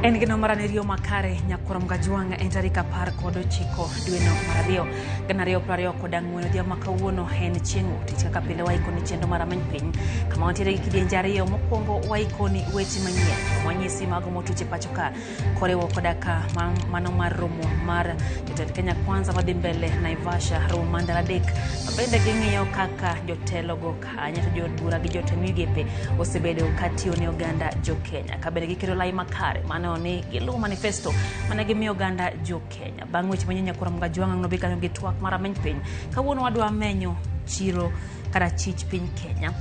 En gino marane makare nyakurom gajwang' en tarik 19 dweno mar ariyo 2024 odhiambo ma kawuono en chieng' wuok tich kaka pile waikoni chenro mar Rameny Piny kama wantiere gi kidienje ariyo. Mokwongo waikoni weche manyien wanyisi mago motuch e pacho ka koriwo koda ka mano mar romo mar jotend Kenya Kwanza madhi mbele Naivasha, romo mar ndalo adek mabende ging'iyo kaka jotelogo kanya to jood bura gi jotend migepe osebedo katiyo ne oganda jo Kenya ka bende giketo lai makare mano ni giluwo manifesto mane gimiyo oganda jo Kenya. Bang' weche manyien nyakwar Mgajwang' nobi kanyo gi twak mar Rameny Piny. Kawuono wadwa menyo chiro kata chich piny Kenya,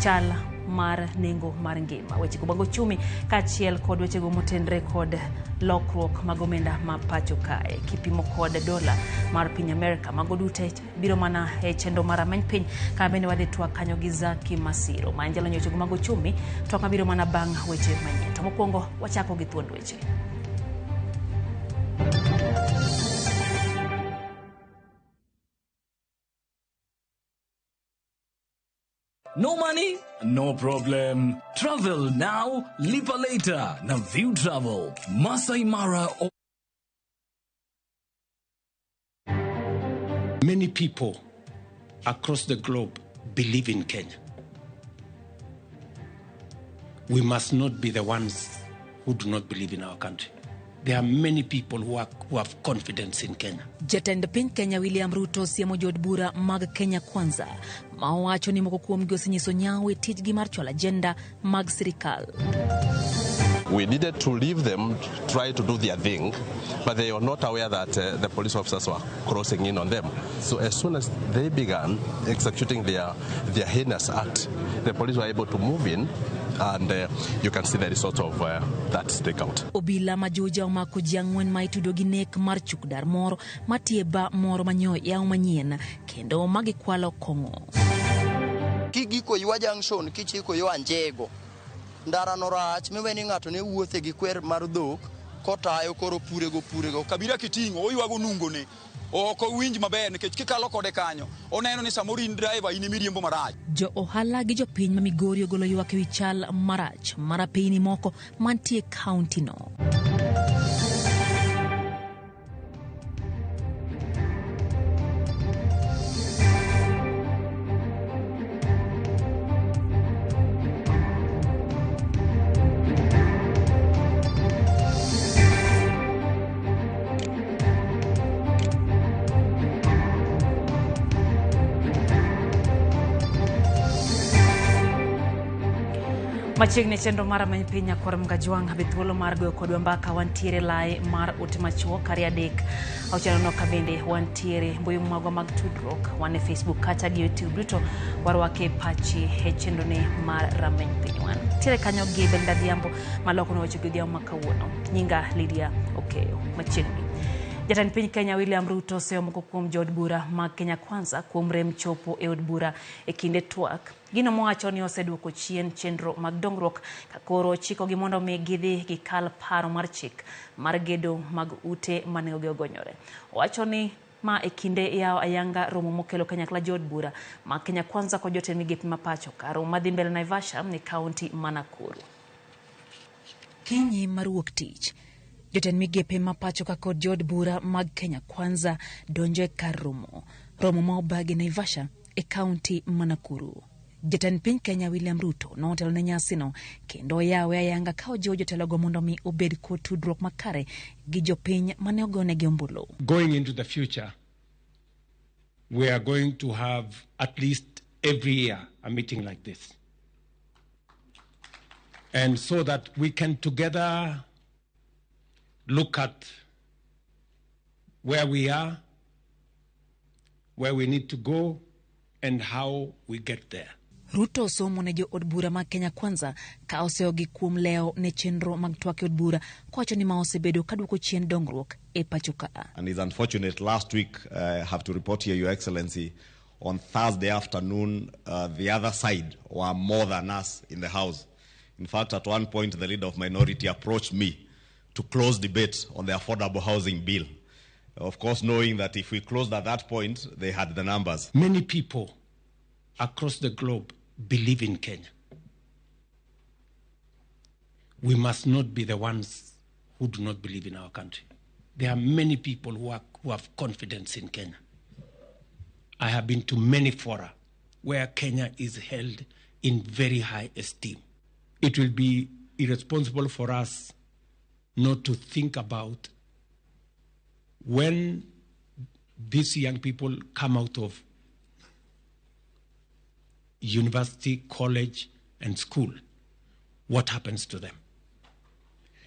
chal mar nengo mar ngima, wechego mag ochumi kaachiel kod wechego motenre kod lokruok mag omenda ma pacho kae kipimo kod dola mar piny Amerika. Mago duto biro mana e chenro mar Rameny Piny kama bende wadhi twak kanyo gi Zaki Masiro ma en jalony wechego mag ochumi. Twak mabiro mana bang' weche manyien. To mokwongo wachako gi thuond weche. No money? No problem. Travel now, lipa later. Na View Travel. Masai Mara. Many people across the globe believe in Kenya. We must not be the ones who do not believe in our country. There are many people who have confidence in Kenya. Jatend piny Kenya William Ruto siemo jood bura mag Kenya Kwanza ma owacho ni moko kuomgi osenyiso nyawo e tijgi mar chwalo agenda mag sirikal. We needed to leave them try to do their thing, but they were not aware that the police officers were crossing in on them. So as soon as they began executing their heinous act, the police were able to move in, and you can see the result of that stakeout. Obila ma Juja omako ji ang'wen ma itudo gi nek mar chukdar moro matie ba moro manyo yaw manyien kendo magikwalo kong'o. Kigiko Ywa Junction kichiko yo Anjego, ndara no rach miwe ni ng'ato ne wuothe gi kwer mar dhok kotayo koro purego purego. Kabira kiting'o oywago nungone ok owinj maber nikech kikalo kode kanyo oneno ni samoro in driver in emiriembo marach. Jo ohala gi jopiny ma Migori ogolo ywak ewi chal marach mar apeyni moko mantie e kaunti no. Machiegni chenro mar Rameny Piny nyakwar Mgajwang' be thuolo mar goyo kodwa mbaka. Wantiere lai mar ote machuok 23 6 ka bende wantiere mbui magwa mag tudruok, wan e Facebook kata gi YouTube duto warwake pachi e chenro ni mar Rameny Piny. Wantiere kanyo gi Belinda Adhiambo maloko weche gi odhiambo ma kawuono. Nyinga Lydia Okeyo. Machiegni Jatend piny Kenya William Ruto oseyo moko kuom jood bura mag Kenya Kwanza kuom rem chopo e od bura e kinde twak. Gino mowacho ni oseduoko chien chenro mag dongruok ka koro chikogi mondo mi gidhi gikal paro mar chik mar gedo mag ute manengogi ogonyore. Owacho ni ma e kinde yawo ayanga romo mokelo kanyakla jood bura mag Kenya Kwanza kod jotend migepe ma pacho ka. Romo madhi mbele Naivasha ni kaunti ma Nakuru. Kinyi mar wuok tich, jotend migepe ma pacho ka kod jood bura mag Kenya Kwanza donjo e kar romo. Romo ma obagi Naivasha e kaunti ma Nakuru. Jatend piny Kenya William Ruto notelo ne nyasino kendo oyawe ayanga ka ojiwo jotelogo mondo mi obed kod tudruok makare gi jopiny mane ogonegi ombulu. Going into the future, we are going to have at least every year a meeting like this. And so that we can together look at where we are, where we need to go, and how we get there. Ruto osomo ne jo od bura mag Kenya Kwanza ka oseyogi kuom lewo ne chenro mag twak e od bura kowacho ni ma osebedo kaduoko chien dongruok e pacho ka. And it's unfortunate, last week, I have to report here, Your Excellency, on Thursday afternoon, the other side were more than us in the House. In fact, at one point, the leader of minority approached me to close debate on the affordable housing bill. Of course, knowing that if we closed at that point, they had the numbers. Many people across the globe believe in Kenya. We must not be the ones who do not believe in our country. There are many people who have confidence in Kenya. I have been to many fora where Kenya is held in very high esteem. It will be irresponsible for us not to think about when these young people come out of university, college, and school, what happens to them?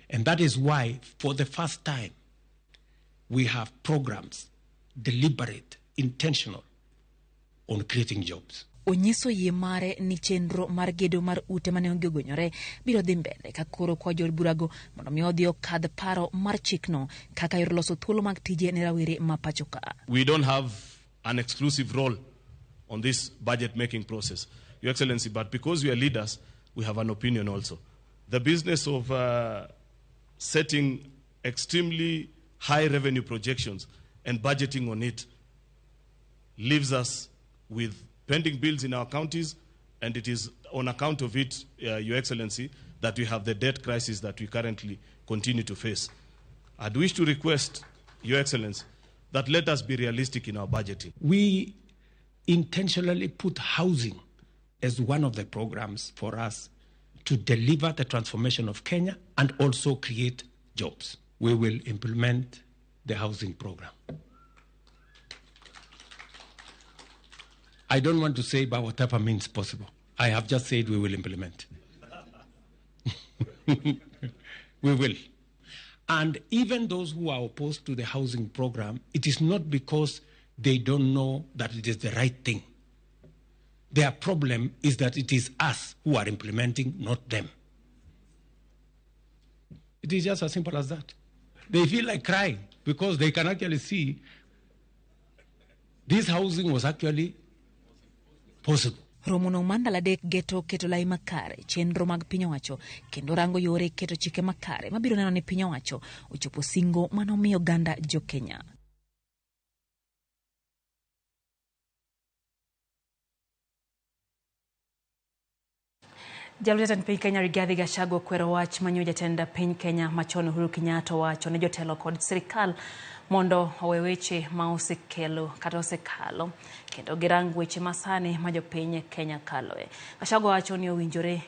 And that is why, for the first time, we have programs, deliberate, intentional, on creating jobs. Onyiso yie mare ni chenro mar gedo mar ute mane onge ogonyore biro dhi mbele ka koro kwa jood burago mondo mi odhi okadh paro mar chikno kaka yor loso thuolo mag tije ne rawere ma pacho ka. We don't have an exclusive role on this budget making process, Your Excellency, but because we are leaders, we have an opinion also. The business of setting extremely high revenue projections and budgeting on it leaves us with pending bills in our counties, and it is on account of it, Your Excellency, that we have the debt crisis that we currently continue to face. I'd wish to request, Your Excellency, that let us be realistic in our budgeting. We intentionally put housing as one of the programs for us to deliver the transformation of Kenya and also create jobs. We will implement the housing program. I don't want to say by whatever means possible. I have just said we will implement. We will. And even those who are opposed to the housing program, it is not because they don't know that it is the right thing. Their problem is that it is us who are implementing, not them. It is just as simple as that. They feel like crying because they can actually see this housing was actually possible. Romo no mar ndalo adek geto keto lai makare chenro mag piny owacho kendo rango yore keto chike makare mabiro neno ni piny owacho ochopo singo manomiyo oganda jo Kenya. Jalup jatend piny Kenya Rigathi Gachagua okwero wach manyo jatend piny Kenya machon Uhuru Kenyatta owacho ne jotelo kod sirikal mondo owe weche ma osekelo kata osekalo kendo girang weche masani ma jopiny Kenya kaloe. Gachagua wacho ni owinjore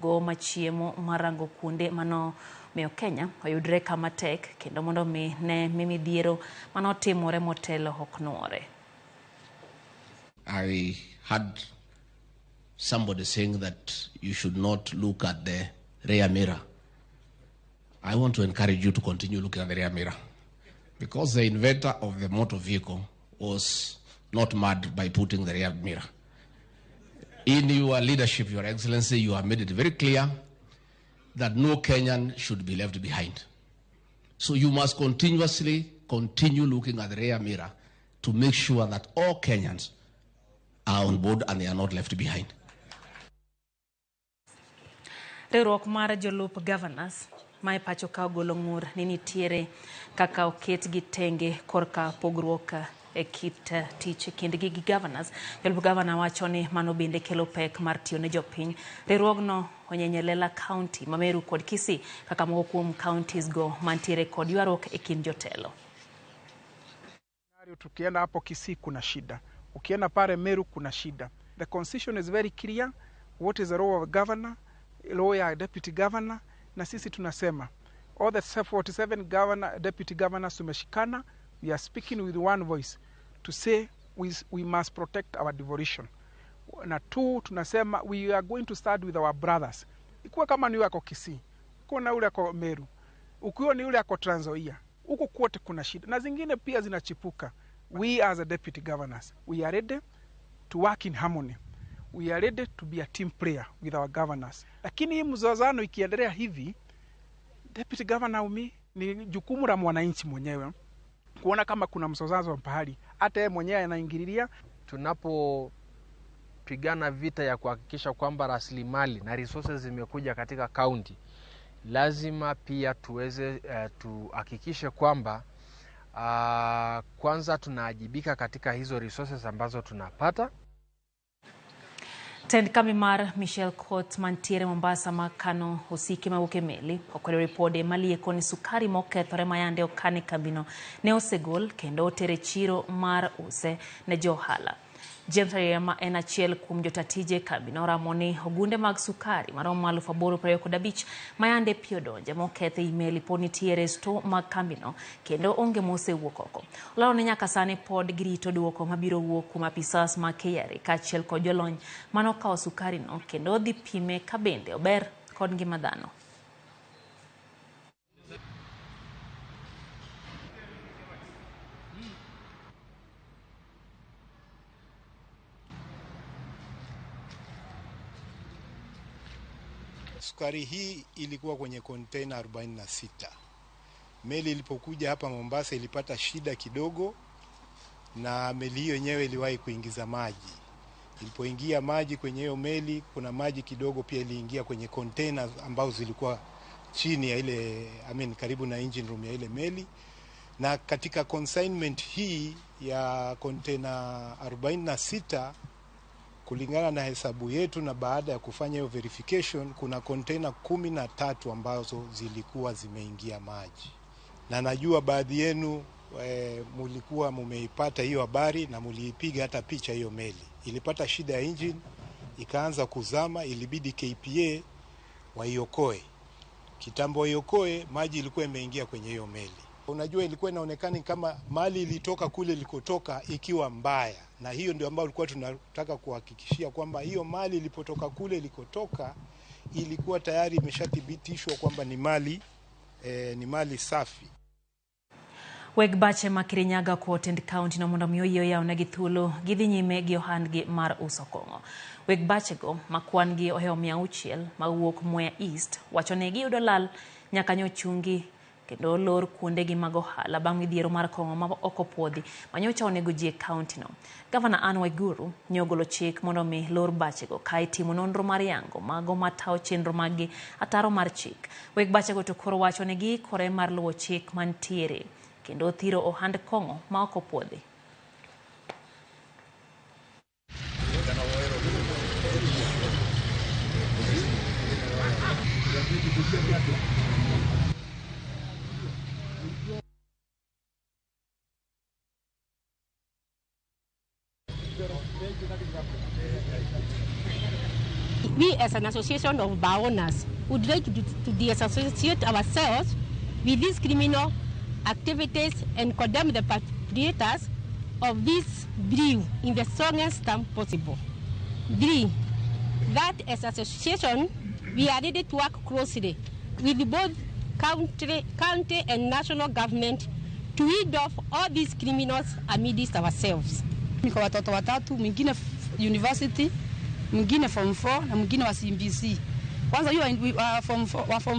go machiemo mar rango kuonde mano miyo Kenya oyudre kama tek kendo mondo mi ne midhiero manotimore motelo ok nuore. I had somebody saying that you should not look at the rear mirror. I want to encourage you to continue looking at the rear mirror, because the inventor of the motor vehicle was not mad by putting the rear mirror. In your leadership, Your Excellency, you have made it very clear that no Kenyan should be left behind. So you must continuously continue looking at the rear mirror to make sure that all Kenyans are on board and they are not left behind. Riwruok mar jolup governors ma e pacho ka ogolo ng'ur ni nitiere kaka oketgi tenge korka pogruok e kit tich e kindgi gi governors. Jolup governor wacho ni mano bende kelo pek mar tiyo ne jopiny. Riwruogno onyenye lela county ma Meru kod Kisii kaka moko kuom counties go mantiere kod ywaruok e kind jotelo. Tukienda hapo Kisii kuna shida, ukienda pale Meru kuna shida. The constitution is very clear what is the role of governor, role ya deputy governor, na sisi tunasema all the 47 governor, deputy governors tumeshikana, we are speaking with one voice to say we must protect our devolution. Na two, tunasema we are going to start with our brothers. Ikuwa kama ni yule ako Kisii, ukiwa na yule ako Meru, ukiwa ni yule ako Trans Nzoia, huko kote kuna shida na zingine pia zinachipuka. We as a deputy governors, we are ready to work in harmony. We are ready to be a team player with our governors. Lakini hii mzozano ikiendelea hivi, deputy governor umi ni jukumu la mwananchi mwenyewe kuona kama kuna mzozo pahali, hata yeye mwenyewe anaingililia. Tunapopigana vita ya kuhakikisha kwamba rasilimali na resources zimekuja katika county, lazima pia tuweze tuhakikishe kwamba kwanza tunaajibika katika hizo resources ambazo tunapata. Tend kambi mar Michelle Court mantiere Mombasa makano osike mawuok e meli okwedo ripode malieko ni sukari mokethore mayande okan e kambino ne osegol kendo otere chiro mar use ne jo ohala. James Ariema en achiel kuom jotatije kambi noramo ni ogunde mag sukari maromo 8,025 mayande pi odonje moketh ei meli pod nitiere e sto mag kambino kendo onge mosewuok oko. Olero ni nyaka sani pod girito duoko mabiro wuok kuom apisas mag KRA kaachiel kod jolony manokawo sukarino kendo dhi pime ka bende ober kod ngima dhano. Sukari hii ilikuwa kwenye container 46. Meli ilipokuja hapa Mombasa ilipata shida kidogo, na meli hiyo yenyewe iliwahi kuingiza maji. Ilipoingia maji kwenye hiyo meli, kuna maji kidogo pia iliingia kwenye container ambazo zilikuwa chini ya ile, karibu na engine room ya ile meli. Na katika consignment hii ya container 46, kulingana na hesabu yetu na baada ya kufanya hiyo verification, kuna container 13 ambazo zilikuwa zimeingia maji. Na najua baadhi yenu mulikuwa mumeipata hiyo habari na muliipiga hata picha hiyo meli. Ilipata shida ya engine, ikaanza kuzama, ilibidi KPA waiokoe. Kitambo waiokoe, maji ilikuwa imeingia kwenye hiyo meli. Unajua ilikuwa inaonekana kama mali ilitoka kule ilikotoka ikiwa mbaya, na hiyo ndio ambayo tulikuwa tunataka kuhakikishia kwamba hiyo mali ilipotoka kule ilikotoka ilikuwa tayari imeshathibitishwa kwamba ni mali safi. Weg bache ma Kirinyaga kuotend county no mondo mi oyie oyawnegi thuolo gidhi nyime gi ohandgi mar uso kong'o. Weg bachego ma kwan gi ohewo 600 mawuok Mwea East wacho ni giyudo lal nyaka nyochungi kendo olor kuondegi mag ohala bang' midhiero mar kong'o ma ok opuodhi manyocha onego ji e county no. Gavana Anne Waiguru ne ogolo chik mondo mi lor bachego ka itimo nonro mar yango mago matayo chenro maggi ataro mar chik. Weg bachego to koro wacho ni giikore mar luwo chik mantiere kendo thiro ohand kong'o ma ok opuodhi. We as an association of bar owners would like to disassociate ourselves with these criminal activities and condemn the perpetrators of this brew in the strongest term possible. 3, that as association we are ready to work closely with both county and national government to weed off all these criminals amidst ourselves. Niko watoto watatu, mwingine university, mwingine form 4 na mwingine wa CBC. Kwanza hiyo wa form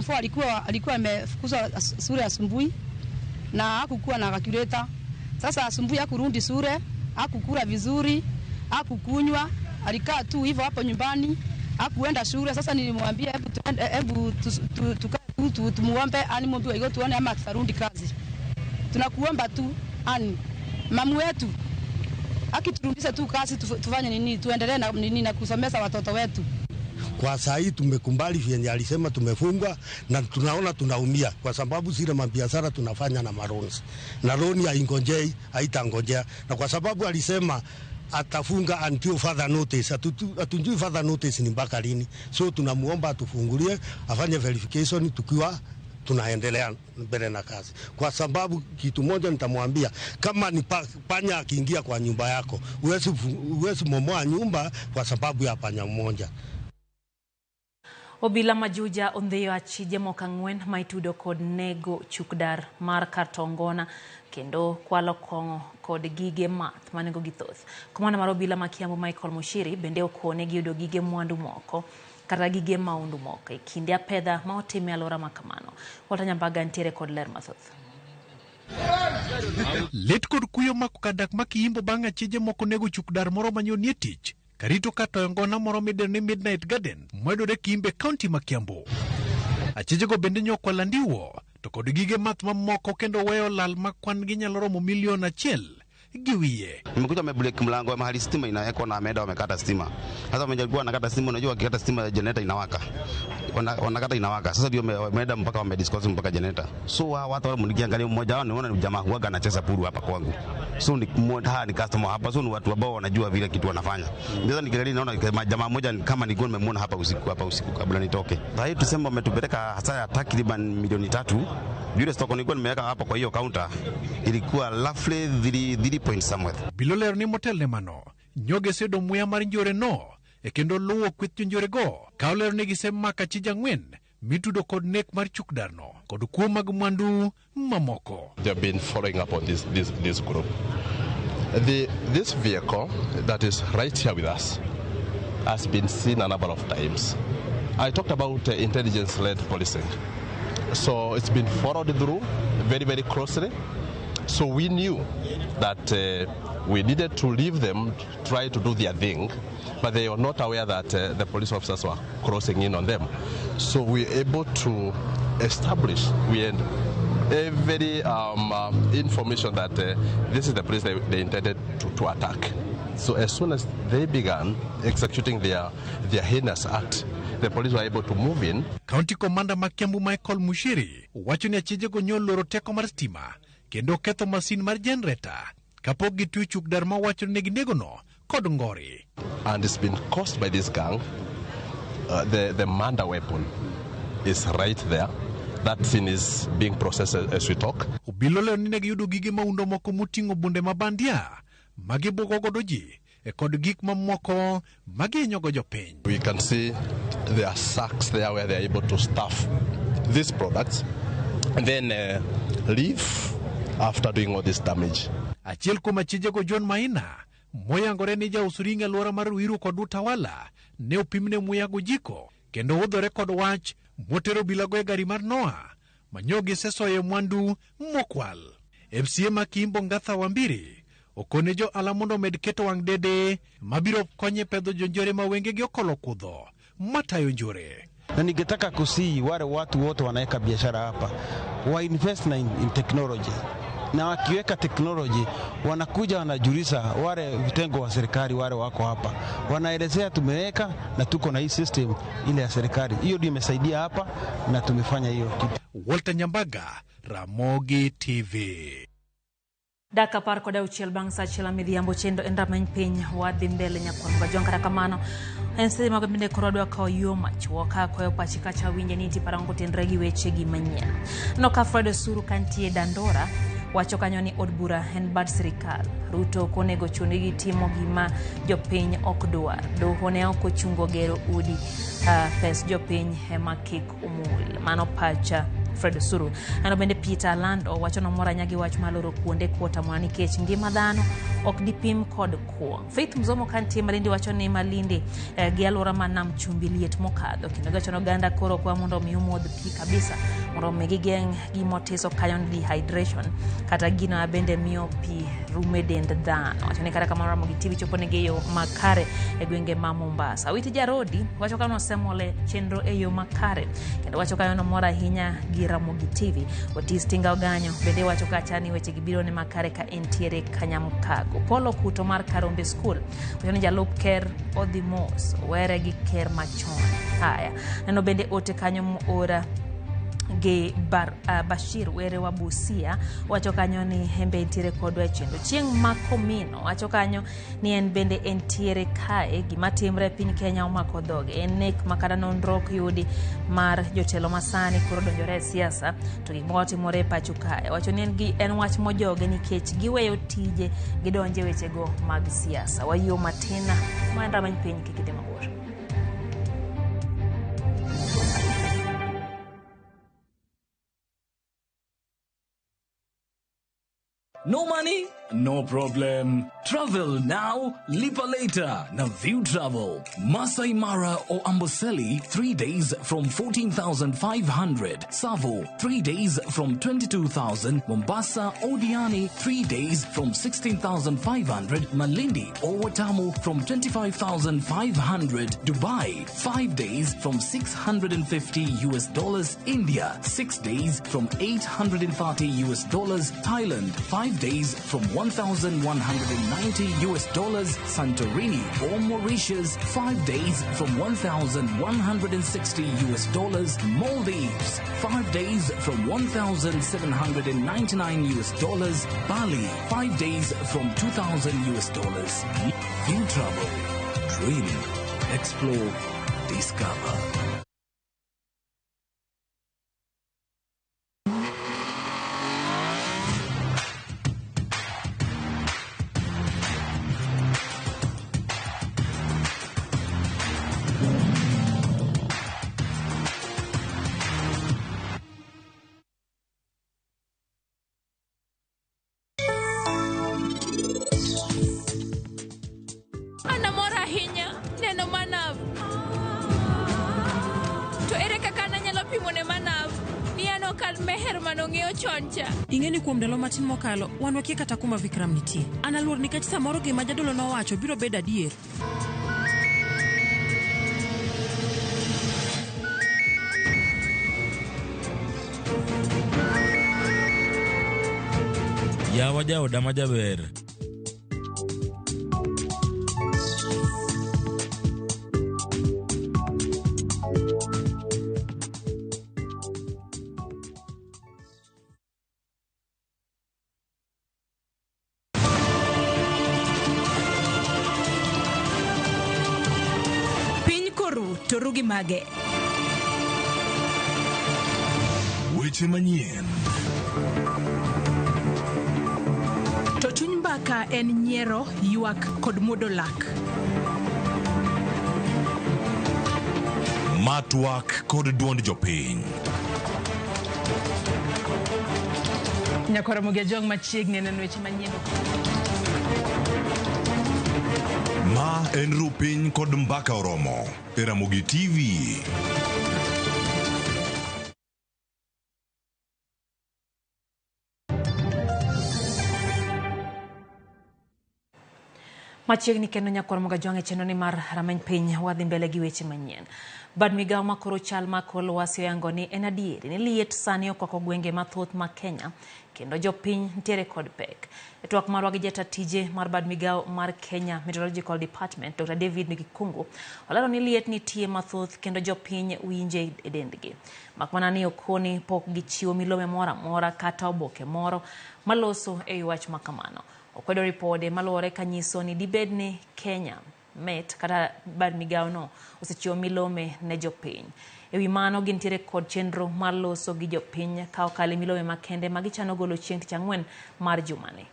4 alikuwa amefukuzwa shule asubuhi na hakukuwa na calculator. Sasa asubuhi hakurudi shule, hakukula vizuri, hakukunywa, alikaa tu hivyo hapo nyumbani, hakuenda shule. Sasa nilimwambia hebu tuende, hebu tukae tumuombe ani Mungu hiyo tuone ama atarudi kazi. Tunakuomba tu ani mamu wetu akiturudisha tu kazi tufanye nini, tuendelee na nini na kusomesha watoto wetu. Kwa saa hii tumekumbali vyenye alisema, tumefungwa na tunaona tunaumia kwa sababu zile mabiashara tunafanya na maloans, na loan haingojei, haitangojea, na kwa sababu alisema atafunga until further notice. Hatujui further notice ni mpaka lini, so tunamuomba atufungulie afanye verification tukiwa tunaendelea mbele na kazi, kwa sababu kitu moja nitamwambia, kama ni panya akiingia kwa nyumba yako, huwezi momoa nyumba kwa sababu ya panya mmoja. Obila ma Juja ondhiyo achije moko ang'wen ma itudo kod nego chukdar mar kar Tongona kendo kwalo kong'o kod gige math manengo gi thoth. Komanda mar obila ma Kiambu Michael Mushiri bende okone gi yudo gige mwandu moko kata gige maundu moko e kinde apedha ma otim e alwora ma kamano. Walter Nyambaga ntiere kod ler mathoth. Lit kod kuyo mako kadak ma Kiimbo bang' achije moko nego chukdar moro manyonie tich karito ka toyongona moro midendo ni Midnight Garden mwedore Kiimbe kaunti ma Kiambu. Achijego bende nyokwalo andiwo to kod gige math mamoko kendo weyo lal ma kwan gi nyalo romo milion 1.5. Nimekuja wamebreak mlango mahali stima inawekwa na ameenda wamekata stima. Sasa wamejaribu wanakata stima, unajua wakikata stima generator inawaka. Wanakata inawaka. Sasa ndio wameenda mpaka wamediscuss mpaka generator. So hawa watu wale mnikiangalia mmoja wao niona ni jamaa huaga anacheza puru hapa kwangu. So ni mmoja ni customer hapa, so ni watu ambao wanajua vile kitu wanafanya. Sasa nikiangalia naona jamaa mmoja kama nilikuwa nimemuona hapa usiku kabla nitoke. Sasa hii tuseme wametupeleka hasara takriban milioni 3. Yule stock nilikuwa nimeweka hapa kwa hiyo counter ilikuwa roughly 3 point somewhere. Bilo lero ni motel ne mano nyoge sedo muya mar njore no e kendo luwo kweth jonjore go ka olero ni gisemako achije 4 mitudo kod nek mar chukdarno kod kuo mag mwandu mamoko. They have been following up on this group. This vehicle that is right here with us has been seen a number of times. I talked about intelligence-led policing. So it's been followed through very, very closely. So we knew that we needed to leave them try to do their thing, but they were not aware that the police officers were crossing in on them. So we were able to establish, we had every information that this is the place they intended to attack. So as soon as they began executing their heinous act, the police were able to move in. County Commander ma Kiambu Michael Mushiri wacho ni achijego nyoloro teko mar stima kendo ketho masin mar generator kapok gitwe chukdar ma wacho ni ginegono kod ngori. And it's been caused by this gang. The murder weapon is right there. That scene is being processed as we talk. Obilo lero ni negiyudo gige maundo moko moting'o bunde mabandia magibuogo godo ji e kod gik mamoko magihinyogo jopiny. We can see there are sacks there where they are able to stuff these products and then leave after doing all this damage. Achiel kuom achijego John Maina moyangore ni jaus ring'o e alwora mar Ruiru kod Utawala ne opimne muya gojiko kendo wuodhore kod wach motero obilago e gari mar Noah manyo gisesoye mwandu mokwal. MCA ma Kiimbo Ngatha Wambiri okone jo ala mondo omed keto wang' dede mabiro konye pedho jonjore ma wengegi okolo kudho matayo njore. Na ningetaka kusihi wale watu wote wanaweka biashara hapa wa invest na in technology, na wakiweka technology wanakuja wanajulisha wale vitengo wa serikali wale wako hapa, wanaelezea tumeweka na tuko na hii system ile ya serikali. Hiyo ndio imesaidia hapa na tumefanya hiyo kitu. Walter Nyambaga, Ramogi TV. Dakika 16 bang' sa 1 midhiambo chendo en rameny piny wadhi mbele nyakwar Kajwang'. Kata kamano en seche mag bende koro wadwa kawo yo machuok ka kwayo pachi kacha winje ni nitie parango kotenre gi weche gi manyien. Aneno ka Fred Osuru kantie Dandora wacho kanyo ni od bura en bad sirikal. Ruto ok onego chuni gi timo gima jopiny ok dwar. Doho ne ok ochungo gero udi, pes jopiny ema kik omul. Mano pacha Fred Osuru. Ano bende Peter Lando wacho nomor ahinya gi wach mar loro kuonde kuota mwana nikech ngima dhano ok dipim kod kuong'. Faith Mzomo kantie Malindi wacho ni Malindi gi alwora ma nam chumbi liet mokadho kendo giwacho ni oganda koro kwa mondo mi omodh pi kabisa mondo mi gigeng' gimotiso kanyo ni dehydration kata gino ma bende miyo pi rumo e dend dhano. Wacho ni kata kamano Ramogi TV chopo negi e yo makare e gwenge ma Mombasa. Witi Jarodi wacho ka nosemole chenro e yo makare kendo wacho kanyo nomor ahinya gi Ramogi TV. Otis Tinga Oganyo bende wacho kacha ni weche gi biro ne makare ka entiere Kanyamkago. Polo Kuto mar Karombe School wacho ni jalup ker odhi mos owere gi ker machon. Haya, neno bende ote kanyo moora gi Bashir Were wa Busia wacho kanyo ni en be entiere kodwa e chenro. Chieng' Makomino wacho kanyo ni en bende entiere kae, gima timre e piny Kenya omako dhoge. En nek ma kata nonro ok yudi mar jotelo masani koro donjore e siasa to gik moko timore e pacho kae. Wacho ni en wach mojoge nikech giweyo tije gidonje wechego mag siasa. Wayuo matin ma en rameny piny kik idhi mabor. No money? No problem. Travel now, lipa later. Na View Travel. Masai Mara or Amboseli, 3 days from 14,500. Savo, 3 days from 22,000. Mombasa or Diani, 3 days from 16,500. Malindi or Watamu from 25,500. Dubai, 5 days from $650 US. India, 6 days from $830 US. Thailand, 5 days from $1,190 US. Santorini or Mauritius, 5 days from $1,160 US. Maldives, 5 days from $1,799 US. Bali, 5 days from $2,000 US. View Travel. Dream, explore, discover. An amor ahinya neno manav. To ere kaka nanyalo pimo ne manav ni an ok an Meher manong'eyo chon cha? Ing'e ni kuom ndalo matin mokalo, wan wakia kata kuma Vikram nitie. An aluor nikech samoro gima jadolo nowacho biro bedo adier. Yawa jaoda ma jaber. Piny koru to ru gi mage. Weche manyien. To chuny mbaka en nyiero, ywak kod muodo lak. Ma twak kod duond jopiny. Nyakwar Ramogi Ajwang' machiegni neno weche manyien. Ma en ru piny kod mbaka oromo e Ramogi TV. Machiegni kendo nyakwar Ramogi Ajwang' e chenro ni mar rameny piny wadhi mbele gi weche manyien. Bad migawo makoro chal mar kor lwasi oyango ni en adieri ni liet sani okwako gwenge mathoth ma Kenya kendo jopiny nitiere kod pek. E twak marwa gi jata tije mar bad migawo mar Kenya Meteorological Department Dr. David Gikungu olero ni liet nitie mathoth kendo jopiny winje e dendgi. Mak mana ni okoni pok gichiwo milome moro amora kata oboke moro maloso e wi wach makamano. Okwedo ripode maluwore kanyiso ni dibed ni Kenya Met kata bad migawo no osechiwo milome ne jopiny. E wi mano gintiere kod chenro mar loso gi jopiny ka okalo e milome makende ma gichano golo chieng' tich ang'wen mar jumani.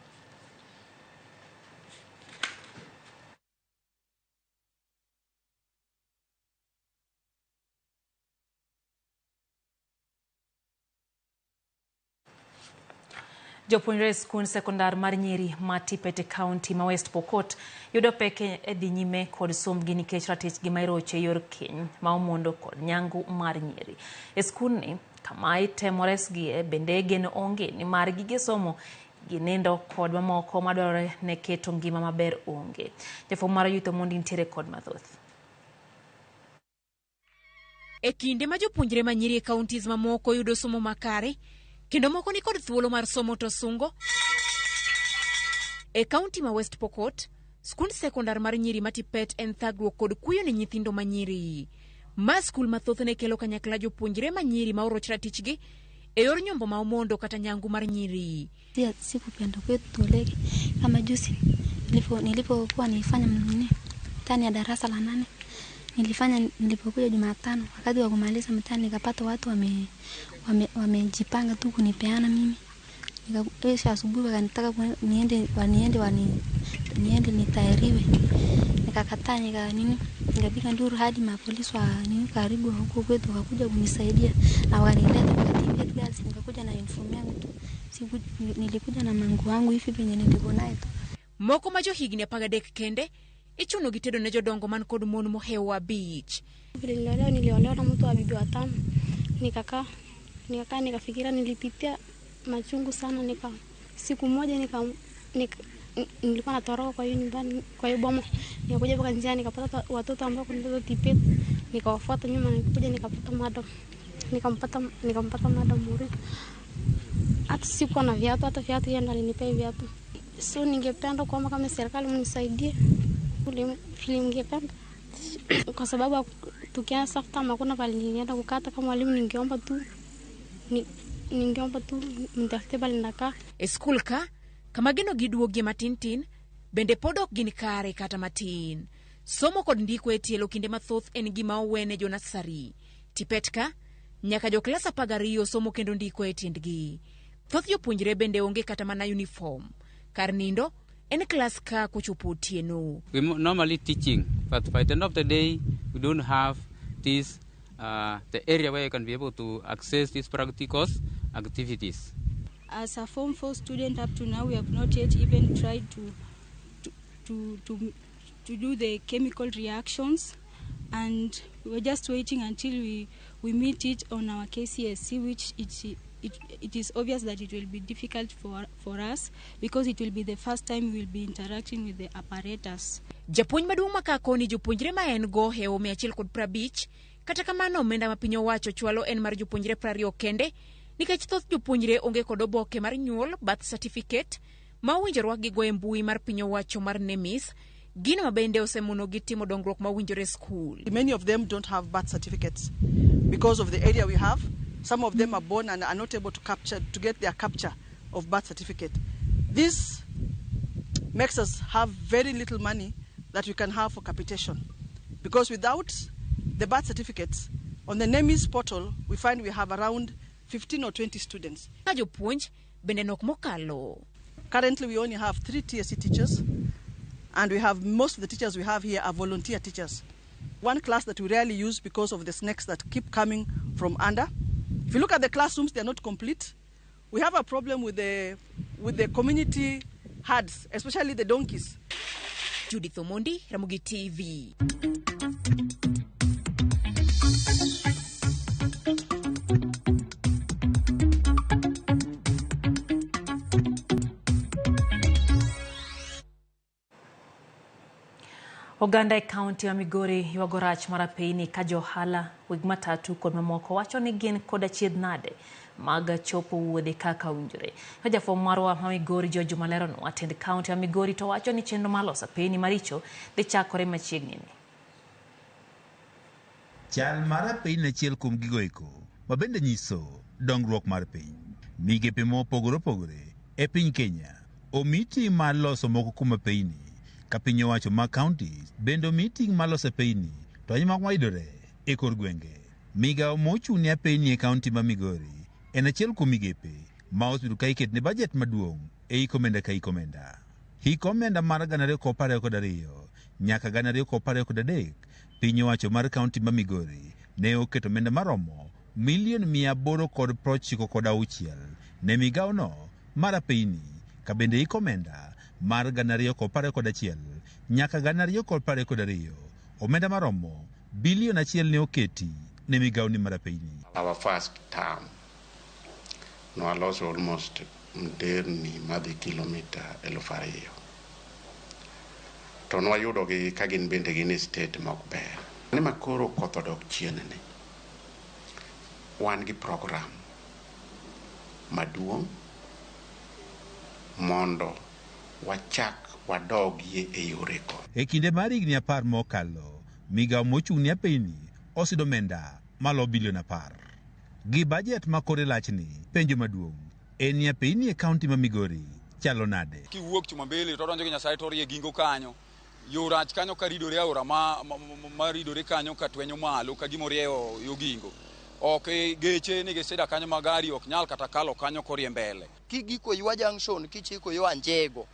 Jopuonjre e skund sekondar mar nyiri ma Tipet e kaunti ma West Pokot yudo pek e dhi nyime kod sombgi nikech ratichgi ma irocho e yor keny ma omondo kod nyangu mar nyiri. E skundni kama itemo resgie bende geno onge nimar gige somo gi nindo kod mamoko madwarore ne keto ngima maber onge. Jafwambo mar Youth Omondi nitiere kod mathoth. E kinde ma jopuonjre ma nyiri e counties mamoko yudo somo makare, kendo moko ni kod thuolo mar somo to sungo, e kaunti ma West Pokot, skund sekondar mar nyiri ma Tipet en thagruok kod kuyo ne nyithindo ma nyiri. Ma skul mathoth ne kelo kanyakla jopuonjre ma nyiri ma oroch ratichgi e yor nyombo ma omondo kata nyangu mar nyiri. Si kupenda kwetu tuoleke. Kama juzi nilipokuwa nilifanya mtihani ya darasa la 8, nilifanya nilipokuja Jumatano, wakati wa kumaliza mtihani nikapata watu wamejipanga tu kunipeana mimi. Nikakesha asubuhi wakanitaka niende nitairiwe. Nikakataa, nikapiga nduru hadi mapolisi wa karibu huko kwetu wakakuja kunisaidia na wakanileta kwa TVET Girls. Nikakuja na uniform yangu tu. Nilikuja na mangu wangu hivi penye nilikuwa nayo tu. Moko ma johigni 13 kende ichuno gi tedo ne jodongo man kod mon mohewo 5. Vile niliolewa, niliolewa na mtu wa bibi 5. Nikakaa nikafikiria, nilipitia machungu sana. Siku moja nilikuwa natoroka kwa hiyo nyumbani, kwa hiyo boma. Nikakuja mpaka njiani nikapata watoto ambao kuna mtoto tipet. Nikawafuata nyuma, nikakuja nikapata madam. Nikampata madam Muri. Hata sikuwa na viatu, hata viatu yeye ndo alinipea viatu. So ningependa kwamba kama serikali mnisaidie. Vile ningependa. Kwa sababu tukianza safta hakuna pale nilienda kukata kama mwalimu, ningeomba tu mtafute pale nakaa. E skul ka kama geno giduogie matin tin bende pod ok gin kare kata matin. Somo kod ndiko e tielo kinde mathoth en gima owene jo nasari. Tipet ka nyaka jo klas 12 somo kendo ndiko e tiendgi. Thoth jopuonjre bende onge kata mana uniform. Kar nindo en klas ka kochopo otieno. We normally teaching, but by the end of the day we don't have this the area where you can be able to access these practical activities. As a Form 4 student up to now, we have not yet even tried to do the chemical reactions, and we're just waiting until we meet it on our KCSE, which it is obvious that it will be difficult for us because it will be the first time we will be interacting with the apparatus. Japuonj maduong' ma koni jopuonjre ma en go hewo 150, kata kamano omenda ma piny owacho chwalo en mar jopuonjre 20 kende nikech thoth jopuonjre onge kod oboke mar nyuol birth certificate ma owinjo rwakgi go e mbui mar piny owacho mar NEMIS, gino ma bende osemonogi timo dongruok ma owinjore e skul. Many of them don't have birth certificates because of the area we have. Some of them are born and are not able to get their capture of birth certificate. This makes us have very little money that we can have for capitation, because without the birth certificates on the NEMIS portal, we find we have around 15 or 20 students. Ka jopuonj bende nok mokalo. Currently, we only have 3 TSC teachers, and we have most of the teachers we have here are volunteer teachers. One class that we rarely use because of the snakes that keep coming from under. If you look at the classrooms, they are not complete. We have a problem with the community herds, especially the donkeys. Judith Omondi, Ramogi TV. Oganda e kaunti ya Migori ywago rach mar apeyni ka johala, weg matatu kod mamoko wacho ni gin kod achiedh nade mag chopo wuodhe kaka owinjore. Ka jafwambo marwa ma Migori George Maleronwa, tend kaunti ya Migori to wacho ni chenro mar loso apeyni maricho dhi chakore machiegni ni. Chal mar apeyni achiel kuom gigo eko ma bende nyiso dongruok mar piny. Migepe mopogore opogore e piny Kenya omi ting' mar loso moko kuom apeyni. Ka piny owacho mag counties bende omi ting' mar loso apeyni to ahinya mago mayudore e kor gwenge. Migawo mochung' ne apeyni e kaunti ma Migori en achiel kuom migepe ma osebedo ka iketne bajet maduong' e hik omenda ka hik omenda. Hik omenda mar 2022 nyaka 2023 piny owacho mar kaunti ma Migori ne oketo omenda maromo milion 896 ne migawono mar apeyni ka bende hik omenda mar 2021 nyaka 2022 omenda maromo bilion 1 ne oketi ne migawoni mar apeyni. Our first term nwaloso almost nderni madhi kilomita 2000 to nwayudogi ka gin bende gin e state mok ber. Ni makoro koth odok chien ni, wan gi program maduong' mondo wachak wadogie e yorego. E kinde mar higni 10 mokalo, migawo mochung' ne apeyni oseyudo omenda malo bilion 10. Gi bajet ma kore lachni, penjo maduong' en ni apeyni e kaunti ma Migori chalo nade? Kiwuok Chumambili to donjo gi Nyasaye to orie Gingo kanyo. Yo rach kanyo ka ridore aora ma ridore kanyo ka twenyo malo ka gima orieyo yo Gingo. Ok geche nigi sida kanyo ma gari ok nyal kata kalo kanyo korie mbele. Kigiko Ywa Junction kichiko yo Anjego,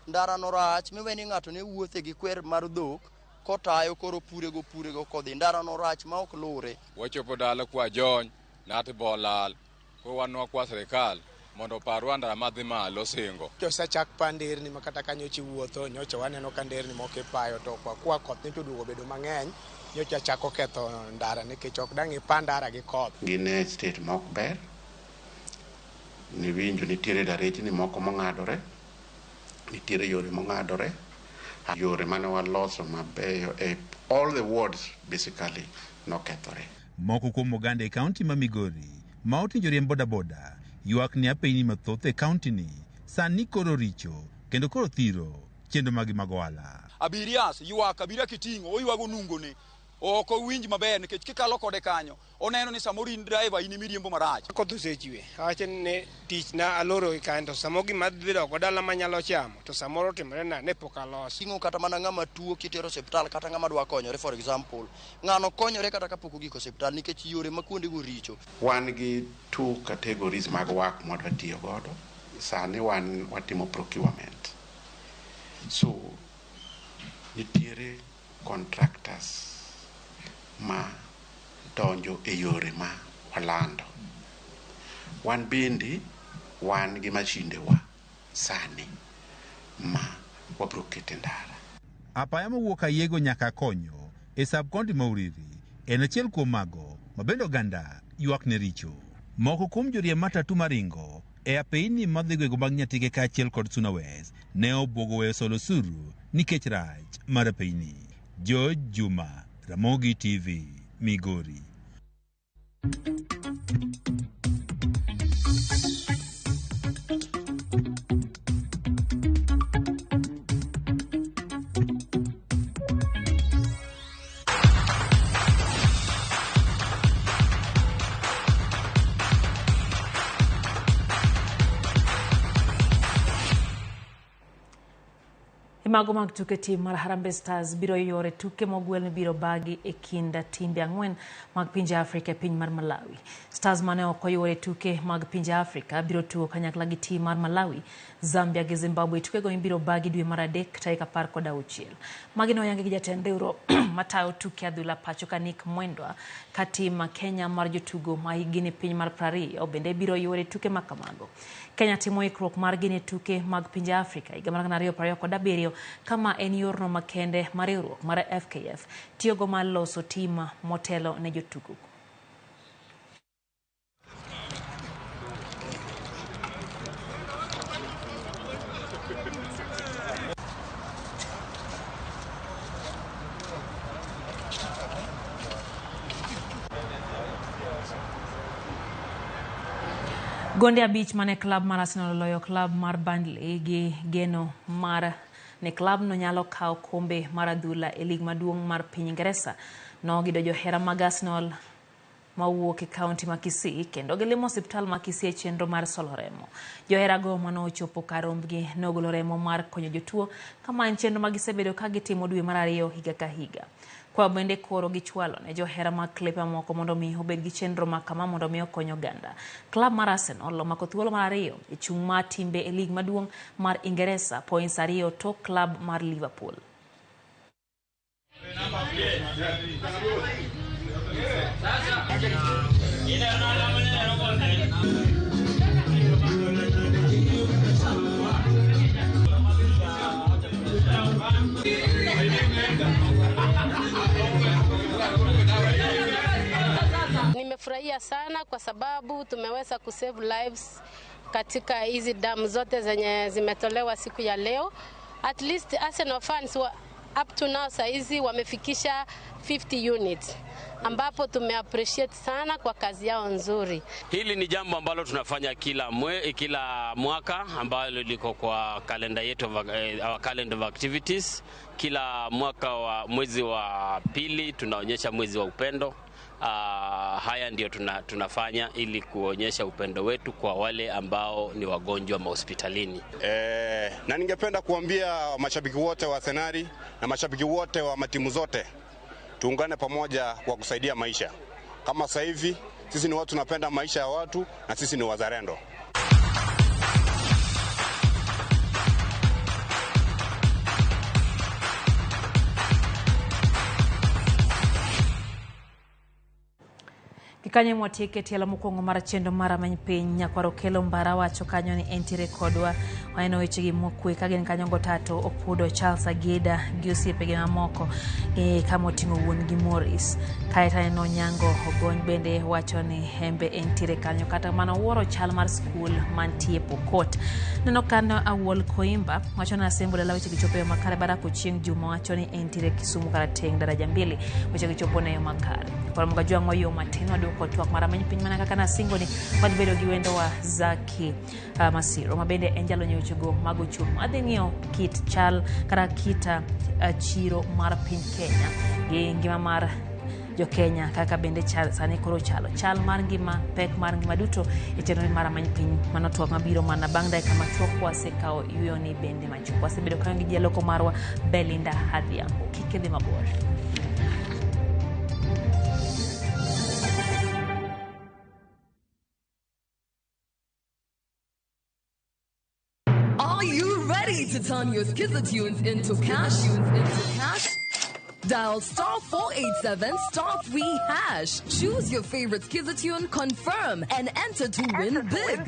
ndara no rach miwe ni ng'ato ne wuothe gi kwer mar dhok kotayo koro purego kodhi. Ndara no rach ma ok lure. Wachopo dala kwa jony nati bolal ko wanwa kwa sirikal mondo oparwa ndara madhi malo singo. Osechak pa nderni ma kata ka nyocha iwuotho, nyocha waneno ka nderni moko ipayo to kwa koth nyocha oduogo bedo mang'eny, nyocha chako ketho ndara nikech ok dang' ipa ndara gi koth. Gin e state ma ok ber, niwinjo nitiere darechni moko mong'adore, nitiere yore mong'adore, yore mane waloso mabeyo e all the wards basically nokethore. Moko kuom oganda e kaunti ma Migori ma oting'o joriemb bodaboda ywak ni apeyni mathoth e kaunti ni sani koro richo kendo koro thiro chenro magi mag ohala. Abirias ywak, abiria kiting'o oywago nungone. Ok owinj maber nikech kikalo kode kanyo oneno ni samoro in driver in miriembo marach. Koth osechwe, awacho ni tich na aloro kanyo to samoro gima dhi dok dala manyalo chamo to samoro otimore na ne pok aloso. Ting'o kata mana ng'ama tuo kitero osiptal kata ng'ama dwa konyore, for example, ng'ano konyore kata kapok ogik osiptal nikech yore ma kuondego richo. Wan gi two categories mag work mwadwa tiyo godo. Sani wan watimo procurement. So nitiere contractors ma donjo e yore ma walando. Wan bende wan gi mashindewa sani ma wabro keto e ndara. Apaya mowuok Ayiego nyaka Konyo e sub county ma Uriri en achiel kuom mago ma bende oganda ywak ne richo. Moko kuom joriemb matatu maringo e apeyni madhi gwenge mag Nyatike kaachiel kod Suna West ne obwogo weyo solo osuru nikech rach mar apeyni. George Juma, Ramogi TV, Migori. Mago mag tuke tim mar Harambee Stars biro yore tuke mogwel mibiro bagi e kind timbe 4 mag pinje Afrika e piny mar Malawi. Stars mane ok oyuore tuke mag pinje Afrika biro tugo kanyakla gi tim mar Malawi, Zambia gi Zimbabwe. Tukego ibiro bagi dwe mar 3 tarik 16. Magi noyangi gi jatend riwruok matayo tuke adhula pacho ka Nick Mwendwa ka tim ma Kenya mar jotugo ma hikgi ni piny mar 20 bende biro yuore tuke makamago. Kenya timo ikruok margi ne tuke mag pinje Afrika higa mar 2027 kama en yorno makende mar riwruok mar FKF tiyogo mar loso tim motelo ne jotugo. Gonde 5 mane klab mar Arsenal oloyo klab mar Burnley gi geno mar ne klabno nyalo kawo kombe mar adhula e lig maduong' mar piny Ingresa. Nogido johera mag Arsenal mawuok e kaunti ma Kisii kendo gilimo osiptal ma Kisii e chenro mar solo remo. Joherago manochopo kar rombgi nogolo remo mar konyo jotuo kama en chenro ma gisebedo ka gitimo dwe mar 2 higa ka higa. Kwa bende koro gichwalo ne johera mag klepe mamoko mondo mi obed gi chenro ma kama mondo mi okony oganda. Klab mar Arsenal omako thuolo mar 2 e chung' mar timbe e lig maduong' mar Ingeresa, points 2 tok klab mar Liverpool. Nimefurahia sana kwa sababu tumeweza kusave lives katika hizi damu zote zenye zimetolewa siku ya leo. At least Arsenal fans Up to now saizi wamefikisha 50 units ambapo tumeappreciate sana kwa kazi yao nzuri. Hili ni jambo ambalo tunafanya kila mwaka ambalo liko kwa kalenda yetu, our calendar of activities. Kila mwaka wa mwezi wa pili tunaonyesha mwezi wa upendo. Haya ndio tunafanya ili kuonyesha upendo wetu kwa wale ambao ni wagonjwa mahospitalini. Na ningependa kuambia mashabiki wote wa Arsenal na mashabiki wote wa matimu zote, tuungane pamoja kwa kusaidia maisha. Kama sasa hivi sisi ni watu tunapenda maisha ya watu na sisi ni wazalendo. Kikanye mwatieke tielo mokwongo mar chenro mar Rameny Piny, nyakwar Okello Mbara wacho kanyo ni entiere kodwa. Waneno wechegi mokwe ka gin kanyo gotato Opudo, Charles Ageda gi osiepege mamoko kama oting'o wuon gi Morris. Kaeto aneno Onyango Ogony bende wacho ni hembe entiere kanyo, kata mana wuoro chal mar skul mantie Pokot. Neno kanyo Awuol Koimba wacho ni Asembo dala wechegi chopo e yo makare. Barak Ochieng' Juma wacho ni entiere Kisumu Karateng' daraja 2 wechegi chopo ne yo makare. Koro Mgajwang' wayo matin waduoko twak mar Rameny Piny mana kaka nasingo ni wadhi bedo gi wendo wa Zaki Masiro ma bende en jalony e wechego mag ochumi. Adhi ng'iyo kit chal kata kit chiro mar piny Kenya gi ngima mar jo Kenya kaka bende chal sani koro chalo chal mar ngima, pek mar ngima duto e chenro mar Rameny Piny. Mano twak mabiro mana bang' dakika machuok wasekawo yueyo ni bende machuok. Wasebedo kanyo gi jaloko marwa Belinda Adhiambo. Kik idhi mabor. Are you ready to turn your Skiza tunes into cash? Dial star 487 star 3 hash. Choose your favorite Skiza tune, confirm, and enter to win big.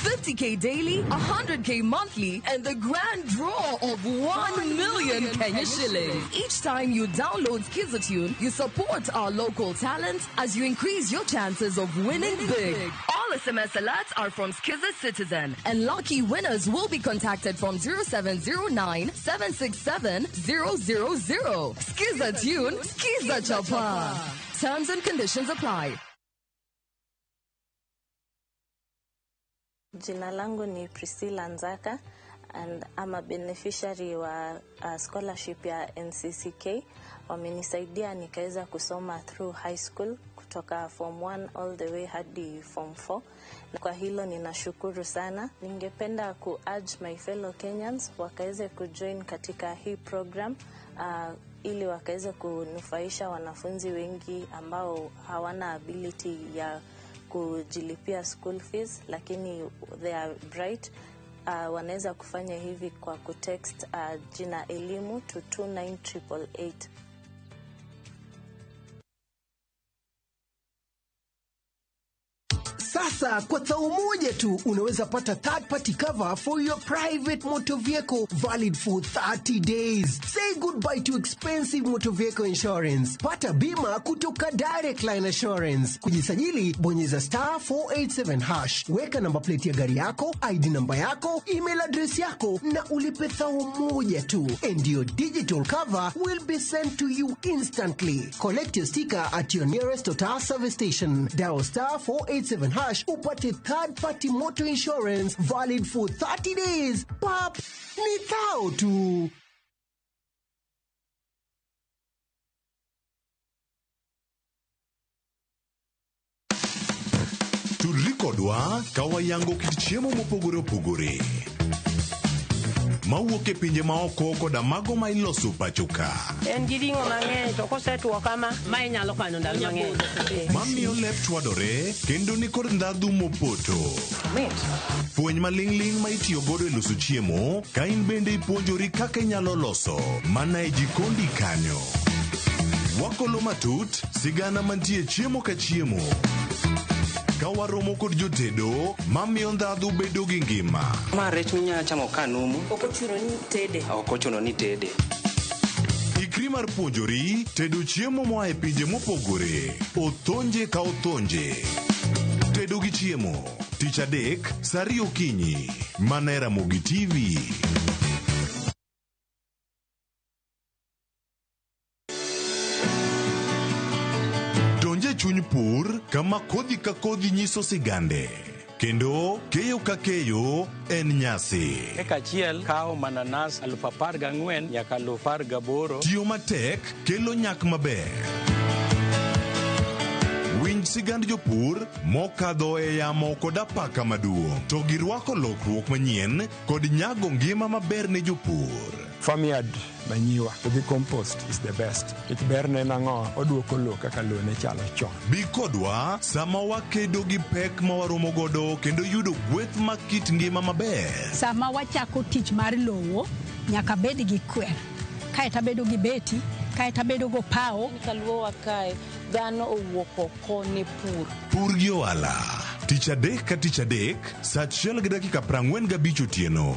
50K daily, 100K monthly, and the grand draw of 1 million Kenya shillings. Each time you download Skiza tune, you support our local talent as you increase your chances of winning big. All SMS alerts are from Skiza Citizen, and lucky winners will be contacted from 0709 767 000. Skiza tune, Skiza Chapa. Terms and conditions apply. Jina langu ni Priscilla Nzaka and I'm a beneficiary wa scholarship ya NCCK. Wamenisaidia nikaweza kusoma through high school kutoka form 1 all the way hadi form 4. Na kwa hilo ninashukuru sana. Ningependa ku urge my fellow Kenyans wakaweze kujoin katika hii program ili wakaweze kunufaisha wanafunzi wengi ambao hawana ability ya kujilipia school fees, lakini they are bright. Wanaweza kufanya hivi kwa kutext jina elimu to 29888. Sasa kwa thao moja tu unaweza pata third party cover for your private motor vehicle valid for 30 days. Say goodbye to expensive motor vehicle insurance. Pata bima kutoka Direct Line Assurance. Kujisajili, bonyeza star 487 hash. Weka namba plate ya gari yako, ID namba yako, email address yako na ulipe thao moja tu. And your digital cover will be sent to you instantly. Collect your sticker at your nearest Total service station. Dial star 487 hash upate third party motor insurance valid for 30 days. Pap, ni thao tu. Tudri kodwa ka wayango kit chiemo mopogore opogore mawuok e pinje maoko koda mago ma iloso pacho ka. En gi ring'o mang'eny to kosetuo kama, ma inyalo kano ndalo mang'eny. Mamiyo lep chwadore kendo nikod ndhadhu mopoto. Fweny maling'ling' ma itiyo godo e loso chiemo ka in bende ipuonjori kaka inyalo loso mana e jikondi kanyo. Wakolo matut sigana mantie chiemo ka chiemo. Ka waromo kod jotedo mamiyo ndhadhu bedo gi ngima. Ma rech minyalo chamo ka numu. Ok ochuno ni tede. Ok ochuno ni tede. Ikri mar puonjori tedo chiemo moa e pinje mopogore. Othonje ka othonje. Tedo gi chiemo. Tich adek, saa ariyo okinyi. Mana e Ramogi TV. chuny pur kama kodhi ka kodhi nyiso sigande. Kendo keyo ka keyo en nyasi. Eka achiel kawo mananas 14,000 nyaka 18,000. Tiyo matek kelo nyak maber. Winj sigand jopur mokadho e yamo kod apaka maduong' to girwako lokruok manyien kod nyago ngima maber ne jopur. Farmyard manyiwa to gi compost is the best. Nikech berne en ang'o? Oduoko lowo kaka lowo ne chalo chon. Bi kodwa sama wakedo gi pek ma waromo godo kendo yudo gweth mag kit ngima maber. Sama wachako tich mar lowo, nyaka bed gi kwer. Kaeto abedo gi beti, kaeto abedo go pawo. Kaluowa kae, dhano owuok oko ne pur. Pur gi ohala. Tich adek ka tich adek, saa 1:45 otieno.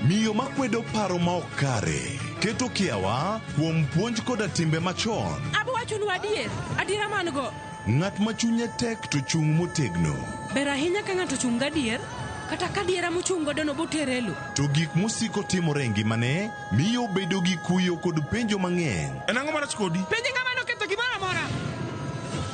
Miyo makwedo paro ma ok kare, keto kiawa kuom puonj koda timbe machon. Abo wachonu adier, adiera man go. Ng'at ma chunye tek to chung' motegno. Ber ahinya ka ng'ato chung' gadier, kata ka adiera mochung' godo no botere e lo. To gik mosiko timore e ngimane miyo obedo gi kuyo kod penjo mang'eny. En ang'o marach kodi? Penj ng'ama noketho gimoro amora.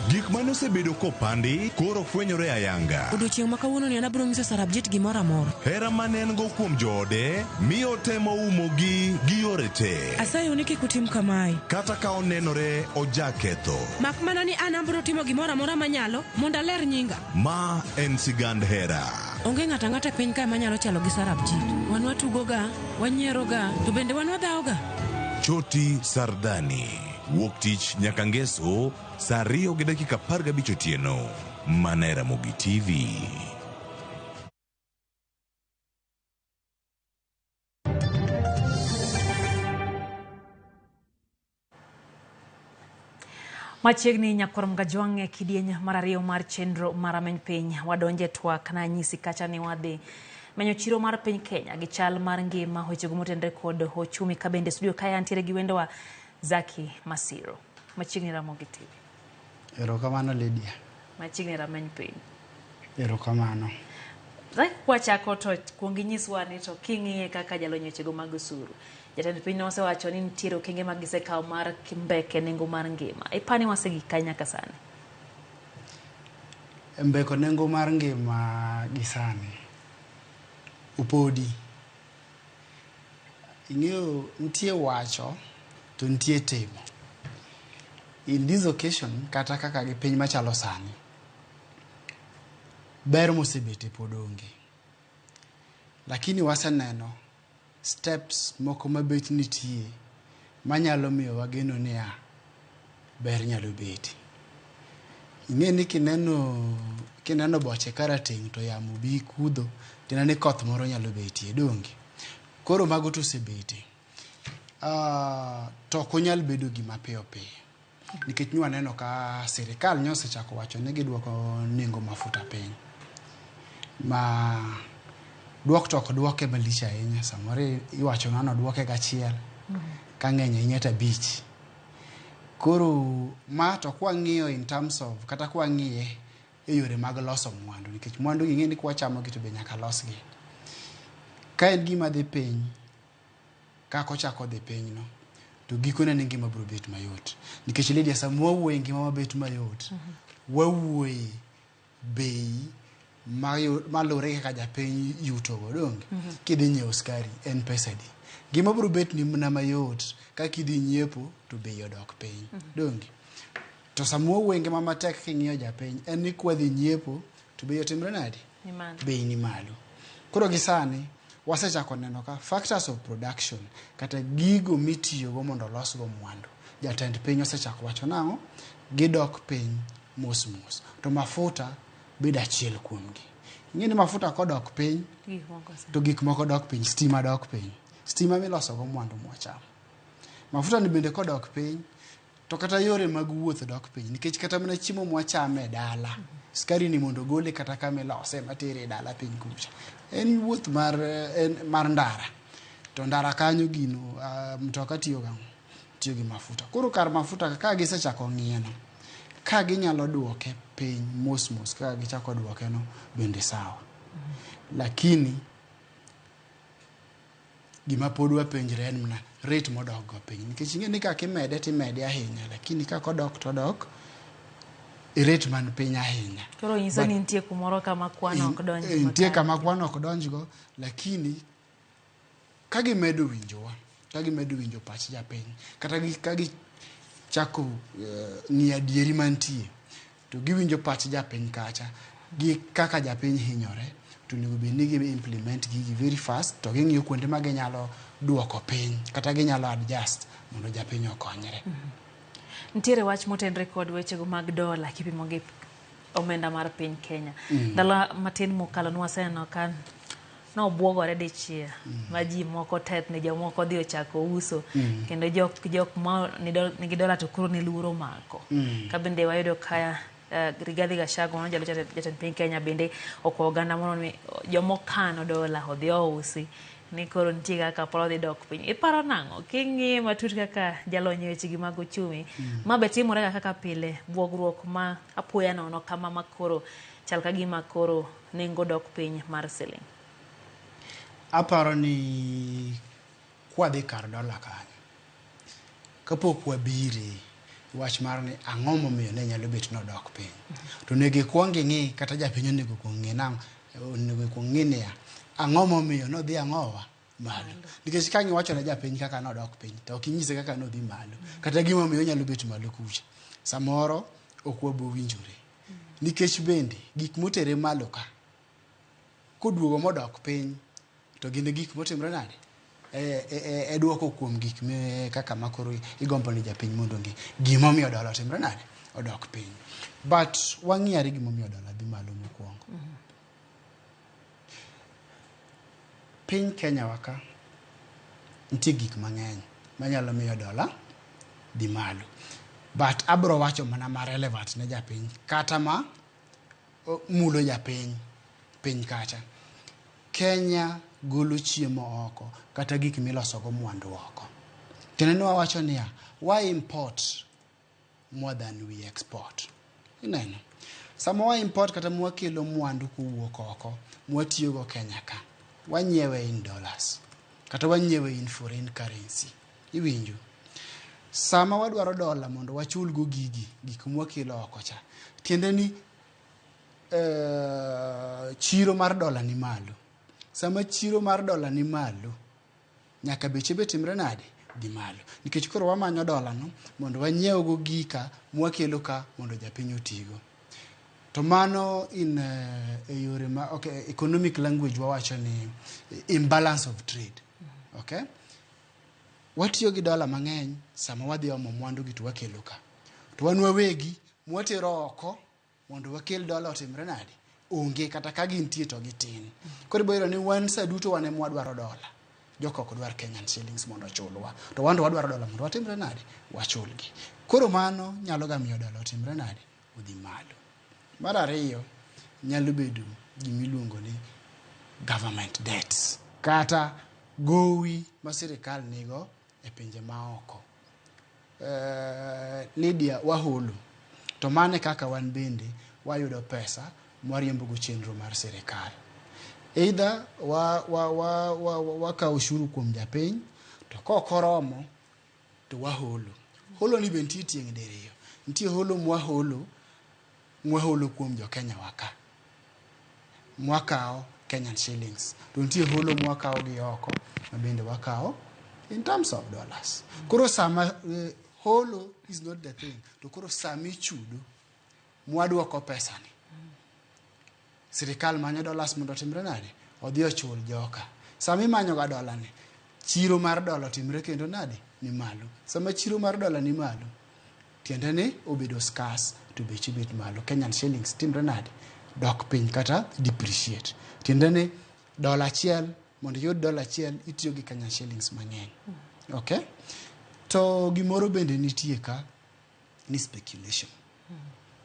Gik mane osebedo kopandi koro fwenyore ayanga. Odiochieng' ma kawuono ni an abiro nyiso Sarabjit gimoro amora. Hera mane en go kuom joode miyo otemo umogi gi yore te. Asayou ni kik utim kamae. Kata ka onenore ojaketho. Mak mana ni an abiro timo gimoro amora manyalo mondo aler nyinga. Ma en sigand hera. Onge ng'ato ang'ata e piny kae manyalo chalo gi Sarabjit. Wan watugoga, wanyieroga, to bende wan wadhawoga. Choti Sardani. Wuok tich nyaka ngeso saa 2:15 otieno. Mana e Ramogi TV. Machiegni nyakwar Mgajwang' e kidieny mar ariyo mar chenro mar Rameny Piny. Wadonje twak na nyisi kacha ni wadhi menyo chiro mar piny Kenya gi chal mar ngima wechego motenre kod ochumi ka bende studio kae antiere gi wendowa Zaki Masiro. Machiegni Ramogi TV. Erokamano Lydia. Machiegni Rameny Piny. Erokamano. Zaki, kwachako to kuong inyiswa ni to king'iye kaka jalony wechego mag osuru. Jatend piny nosewacho ni nitiere okenge ma gisekawo mar mbeke nengo mar ngima. Ipani wasegik kae nyaka sani? Mbeko nengo mar ngima gi sani opodi. Ing'eyo nitie wacho to nitie timo. In this occasion, kata kaka gi piny machalo sani, ber mosebete pod onge. Lakini waseneno steps moko mabet nitie manyalo miyo wageno niya ber nyalo bete. Ing'e ni kineno boche karateng' to yamo bi kudho, tineno ni koth moro nyalo betie, donge? Koro mago to osebete. To ok onyal bedo gima piyo piyo. Nikech nwaneno ka sirikal nyo osechako wacho ni gidwoko nengo mafuta piny. Ma duok to ok duoke malich ahinya, samoro iwacho ni oduoke gachiel, ka ng'eny ahinya to 5. Koro ma to kwang'iyo in terms of, kata kwang'iye e yore mag loso mwandu, nikech mwandu gi ing'e ni kwachamo gi to be nyaka losgi. Ka en gima dhi piny, kaka ochako dhi piny no, to gikone ni ngima biro bet mayot. Nikech Lydia, sama wawuoye ngima mabet mayot, wawuoye bei malure kaka japiny yutogo, donge? Kidhi nyiewo sukari en pesa adi? Gima biro bet ni mana mayot ka kidhi nyiepo to bei odok piny, donge? To sama wawuoye ngima matek king'iyo japiny, en ni kwadhi nyiepo to bei otimre nade? Bei ni malo. Koro gi sani wasechako neno ka factors of production kata gigo mitiyogo mondo olosgo mwandu. Jatend piny osechako wacho nang'o? Gidok piny mos mos. To mafuta bedo achiel kuomgi. Ing'e ni mafuta kodok piny, to gik moko dok piny, stima dok piny. Stima milosogo mwandu mwachamo. Mafuta ni bende kodok piny, to kata yore mag wuoth dok piny. Nikech kata mana chiemo mwachamo e dala, sukari ni mondo gole kata kama ilose matere e dala piny kucha. En wuoth mar ndara. To ndara kanyo gino, mtoka tiyo gang'o? Tiyo gi mafuta. Koro kar mafuta ka gisechako ng'ieno, ka ginyalo duoke piny mos mos kaka gichako duoke no bende sawa. Lakini Gima pod wapenjre en mana rate modok go piny nikech ing'e ni kaka imede timede ahinya lakini kaka odok to odok e rate man piny ahinya. Koro nyiso ni nitie kumoro kama kwan ok donj Nitie kama kwan ok donjgo lakini ka gimedo winjowa, ka gimedo winjo pach japiny, kata ka gichako ng'iyo adieri mantie, to giwinjo pach japiny kacha gi kaka japiny hinyore, to onego bed ni gi implement gigi very fast to ging'iyo kuonde ma ginyalo duoko piny kata ginyalo adjust mondo japiny okonyre. Nitiere wach motenre kod wechego mag dola kipimo gi omenda mar piny Kenya. Ndalo matin mokalo nwaseneno ka nobuogore dichiel ma ji moko tetni, jomoko odhi ochako uso kendo jok ma nigi dola to koro ne luoro mako. Ka bende wayudo ka Rigathi Gachagua mano jalup jatend piny Kenya bende okwayo oganda mondo mi jomokano dola odhi ousi ni koro nitie kaka paro dhi dok piny. Iparo nang'o king'iye matut kaka jalony e wechegi mag uchumi? Ma be timore ga kaka pile, buogruok ma apoya nono kama ma koro chal ka gima koro nengo dok piny mar siling. Aparo ni kwadhi kar dola kanyo, kapok wabire wach mar ni ang'o momiyo ne nyalo bet nodok piny, to onego ikwong ing'i kata japiny onego kwong ng'e nang'o, onego ikwong ng'i niya, ang'o momiyo nodhi ang'owa malo. Nikech ka iwacho ne japiny kaka nodok piny, to ok inyise kaka nodhi malo, kata gimomiyo onyalo bet malo kucha. Samoro ok wabo winjore. Nikech bende gik motere malo ka, koduogo modok piny, to gin gik motimre nade? E duoko kuom gik me kaka makoro igombo ni japiny mondo ong'e gimomiyo dola otimre nade? Odok piny. But wang'i gimomiyo dola dhi malo mokwongo. Piny Kenya wa ka nitie gik mang'eny manyalo miyo dola dhi malo. But abro wacho mana ma relevant ne japiny kata ma mulo japiny piny kacha. Kenya golo chiemo oko kata gik milosogo mwandu oko. Tiende ni wawacho niya, wa import more than we export. Ineno? Sama wa import kata mwakelo mwandu kowuok oko mwatiyogo Kenya ka, wanyiewe in dollars kata wanyiewe in foreign currency. Iwinjo? Sama wadwaro dola mondo wachulgo gigi, gik mwakelo oko cha, tiende ni chiro mar dola ni malo. Sama chiro mar dola ni malo, nyaka beche be timre nade? Dhi malo. Nikech koro wamanyo dola no mondo wanyiewgo gika mwakelo ka mondo japiny otigo. To mano in e yore ma okay, economic language wawacho ni imbalance of trade. Okay? Watiyo gi dola mang'eny sama wadhi omo mwandu gi to wakelo ka. To wan wawegi mwatero oko mondo wakel dola otimre nade? Onge kata ka gintie to gitin. Koro ibiro yudo ni wan sa duto wan ema wadwaro dola. Joka ok dwar Kenyan shillings mondo ochulwa. To wan to wadwaro dola mondo watimre nade? Wachulgi. Koro mano nyalo ga miyo dola otimre nade? Odhi malo. Mar ariyo, nyalo bedo gimiluongo ni government debts kata gowi ma sirikal nigo e pinje maoko. Lydia, waholo to mano e kaka wan bende wayudo pesa mwariembogo chenro mar sirikal. Either wakawo ushuru kuom japiny to kok oromo to waholo. Holo ni be nitie tieng' diriyo. Nitie holo mwaholo kuom jo Kenya wa ka. Mwakawo Kenyan shillings. To nitie holo mwakawo gi oko ma bende wakawo in terms of dollars. Koro sama holo is not the thing. To koro sama ichudo mwadwoko pesa ni. Sirikal manyo dollars mondo otimre nade? Odhi ochul joka. Sama imanyo ga dola ni, chiro mar dola otimre kendo nade? Ni malo. Sama chiro mar dola ni malo, tiende ni obedo scarce to beche bet malo. Kenyan shillings timre nade? Dok piny kata depreciate. Tiende ni dola achiel, mondo iyud dola achiel, itiyo gi Kenyan shillings mang'eny. Okay? To gimoro bende nitie ka ni speculation.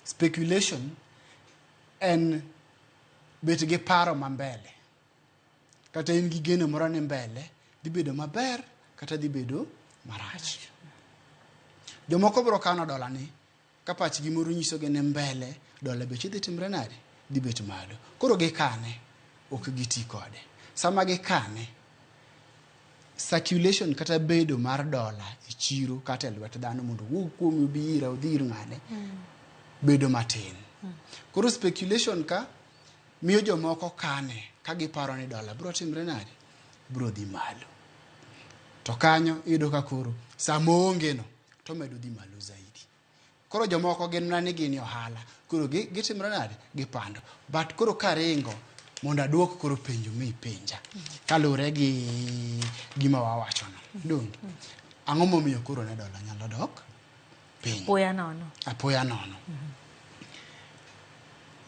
Speculation en bet gi paro ma mbele. Kata in gi geno moro ni mbele, dhi bedo maber kata dhi bedo marach. Jomoko biro kano dola ni ka pachgi moro nyisogi ni mbele dola beche dhi timre nade? Dhi bet malo. Koro gikane, ok giti kode. Sama gikane, Circulation kata bedo mar dola e chiro kata e lwet dhano mondo owuog kuomi obi ira odhi ir ng'ane bedo matin. Koro speculation ka miyo jomoko kane ka giparo ni dola biro timre nade? Biro dhi malo. To kanyo iyudo ka koro sama oonge no to omedo dhi malo zaidi. Koro jomoko gin mana ni gin e ohala. Koro gitimre nade? Gipando. But koro karingo mondo aduok koro penjo mipenja kaluwore gi gima wawachono. Donge? Ang'o momiyo koro ne dola nyalo dok piny? Apoya nono. Apoya nono.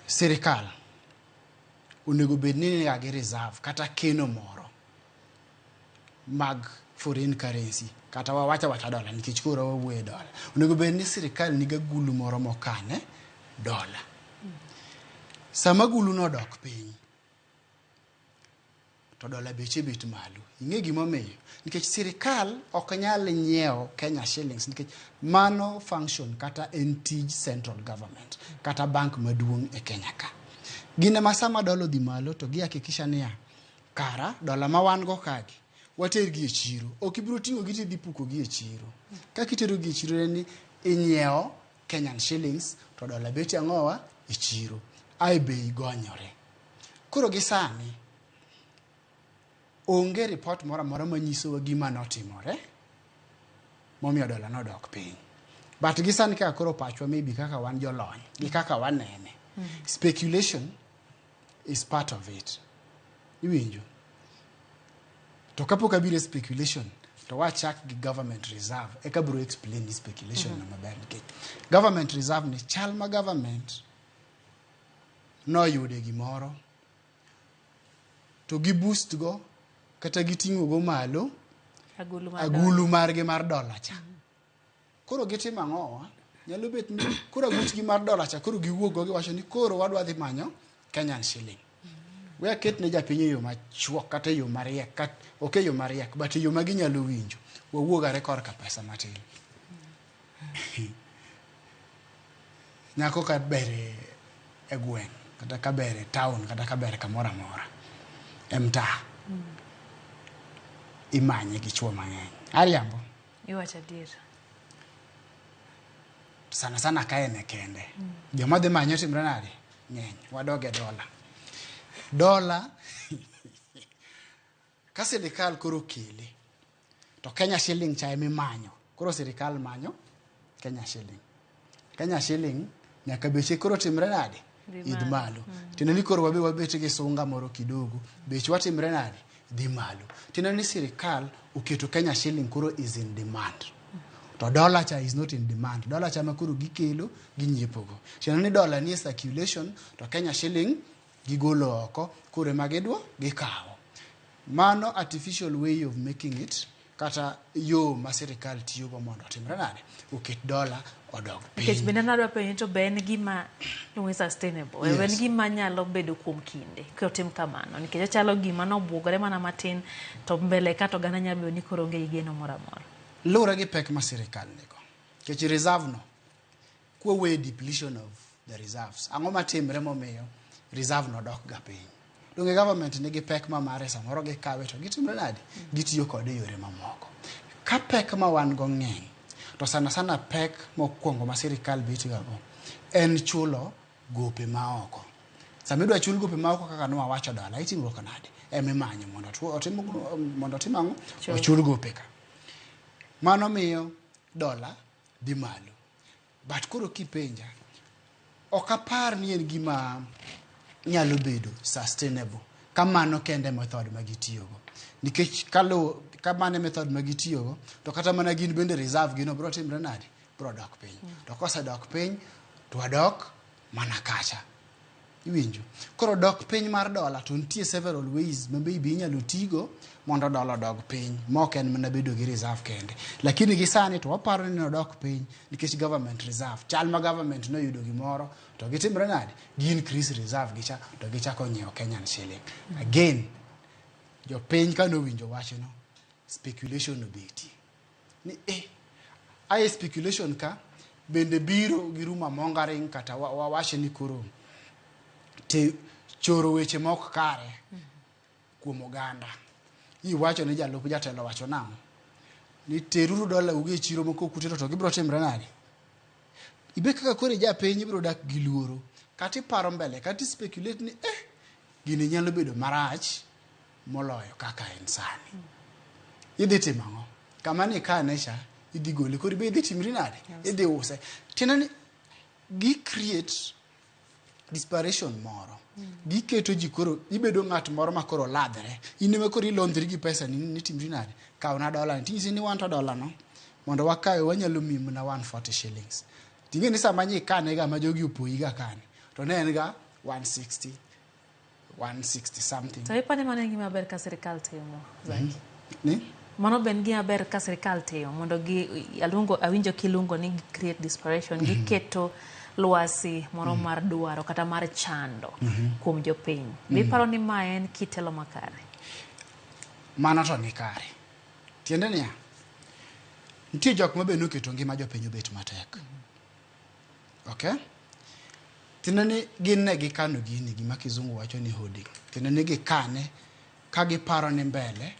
Sirikal onego bed ni niga gi reserve kata keno moro mag foreign currency kata wawacha wacha dola nikech koro wawuoyo e dola. Onego bed ni sirikal niga gulu moro mokane dola. Sama gulu no odok piny to dola beche bet malo. Ing'e gimomiyo? Nikech sirikal ok nyal nyiewo Kenya shillings nikech mano function kata en tij central government kata bank maduong' e Kenya ka. Gin ema sama dola odhi malo to gihakikisha niya, kara dola ma wan go kagi watergi e chiro. Ok ibiro ting'o gi tidhi puko gi e chiro. Kaka itero gi e chiro en ni inyiewo Kenyan shillings to dola bet ang'owa e chiro. Ae bei gonyore. Koro gi sani onge report moro amora manyisowa gima notimore momiyo dola nodok piny. But gi sani kaka koro pachwa maybe kaka wan jolony gi kaka wanene, speculation is part of it. Iwinjo? To kapok abiro e speculation, to wachak gi government reserve eka biro explain ni speculation no maber nikech government reserve ni chal ma government noyude gimoro to gi boost go kata giting'o go malo Agulu mar agulu margi mar dola cha. Koro gitimo ang'owa? Nyalo bet ni koro aguchgi mar dola cha koro giwuok go giwacho ni koro wadwa dhi manyo Kenyan shilling. We aket ne japiny e yo machuok kata e yo mariek, ok e yo mariek, but e yo ma ginyalo winjo. Wawuog are korka pesa matin. Nyako ka ber e gweng' kata ka ber e town kata ka ber kamoro amora e mtaa imanye gi chuo mang'eny. Ariambo? Iwacho adier. Sana sana ka en e kende. Joma dhi manye otimre nade? Ng'eny. Wadog e dola. Dola ka sirikal koro okele to Kenya shilling cha ema imanyo. Koro sirikal manyo Kenya shilling. Kenya shilling nyaka beche koro timre nade? Idh malo. Tiende ni koro wabe wabet gi sunga moro kidogo. Bechwa timre nade? Dhi malo. Tiende ni sirikal oketo Kenya shilling koro is in demand. To dollar cha is not in demand. Dollar cha ma koro gikelo ginyiepo go. Tiende ni dollar nie circulation to Kenya shilling gigolo oko koro ema gidwa gikawo. Mano artificial way of making it kata yo ma sirikal tiyogo mondo otimre nade? Oket dola odog Nikech piny. bende nadwa penjo to be en gima iluongo sustainable. Yes. En gima nyalo bedo kuom kinde kotim kamano. Nikech ochalo gima nobuogore mana matin to mbele ka to oganda nyalo bedo ni koro onge gi geno moro amora. Luwore gi pek ma sirikal nigo. Nikech reserve no, kwaweyo depletion of the reserves, ang'o matimre momiyo reserve no dok ga piny? Donge government nigi pek ma mare samoro gikawe to gitimre nade? Gitiyo kode e yore mamoko. Ka pek ma wan go ng'eny, to sana sana pek mokwongo ma sirikal bet ga go en chulo gope ma oko. Sama idwa chul gope ma oko kaka nwawacho dola, iting'ruok nade? Ema imanyo mondo otim, mondo otim ang'o? Ochul gope ka. Mano miyo dola dhi malo. But koro kipenja, ok apar ni en gima nyalo bedo sustainable ka mano kende method ma gitiyogo. Nikech ka mano e method ma gitiyogo, to kata mana gin bende reserve gino biro timre nade? Biro dok piny. To kosedok piny, to wadok mana kacha. Iwinjo? Koro dok piny mar dola to nitie several ways ma maybe inyalo tigo mondo dola odog piny ma ok en mana bedo gi reserve kende. Lakini gi sani to waparo ni nodok piny nikech government reserve. Chal ma government noyudo gimoro to gitimre nade? Gi increase reserve gicha to gichako nyiewo Kenyan shilling. Again, jopiny ka nowinjo wachno, speculation obetie. Ni ae speculation ka bende biro gi rumor mongering kata wawache ni koro te choro weche mok kare kuom oganda. Iwacho ni jalup jatelo wacho nang'o? Ni teruru dola ugi e chiro moko kutero to gibiro timre nade? Ibe kaka koro ijapiny ibiro dak gi luoro. Kata iparo mbele, kata i speculate ni gini nyalo bedo marach moloyo kaka en sani. Idhi timo ang'o? Kama ni ikane cha, idhi gole. Koro ibe idhi timri nade? Idhi use. Tiende ni gi create desperation moro. Giketo ji koro ibedo ng'at moro ma koro ladhre. In ema koro ilondhri gi pesa ni nitimri nade? Kawna dola ni. Tinyisi ni wan to dola no. Mondo wakawe wanyalo miyi mana 140 shillings. Ting'e ni sama nyi ikane ga ma jogi opoyi ga kane. To ne en ga 160, 160 something. To ipani mano en gima ber ka sirikal timo, Zaki? Ni? Mano be en gima ber ka sirikal timo mondo gi aluongo awinjo kiluongo ni create desperation, giketo lwasi moro mar dwaro kata mar chando kuom jopiny. Be iparo ni ma en kitelo makare? Mano to ni kare. Tiende niya, nitie jok ma be noketo ngima jopiny obet matek. Okay? Tiende ni gin ne gikano gini, gima kizungu wacho ni holding. Tiende ni gikane ka giparo ni mbele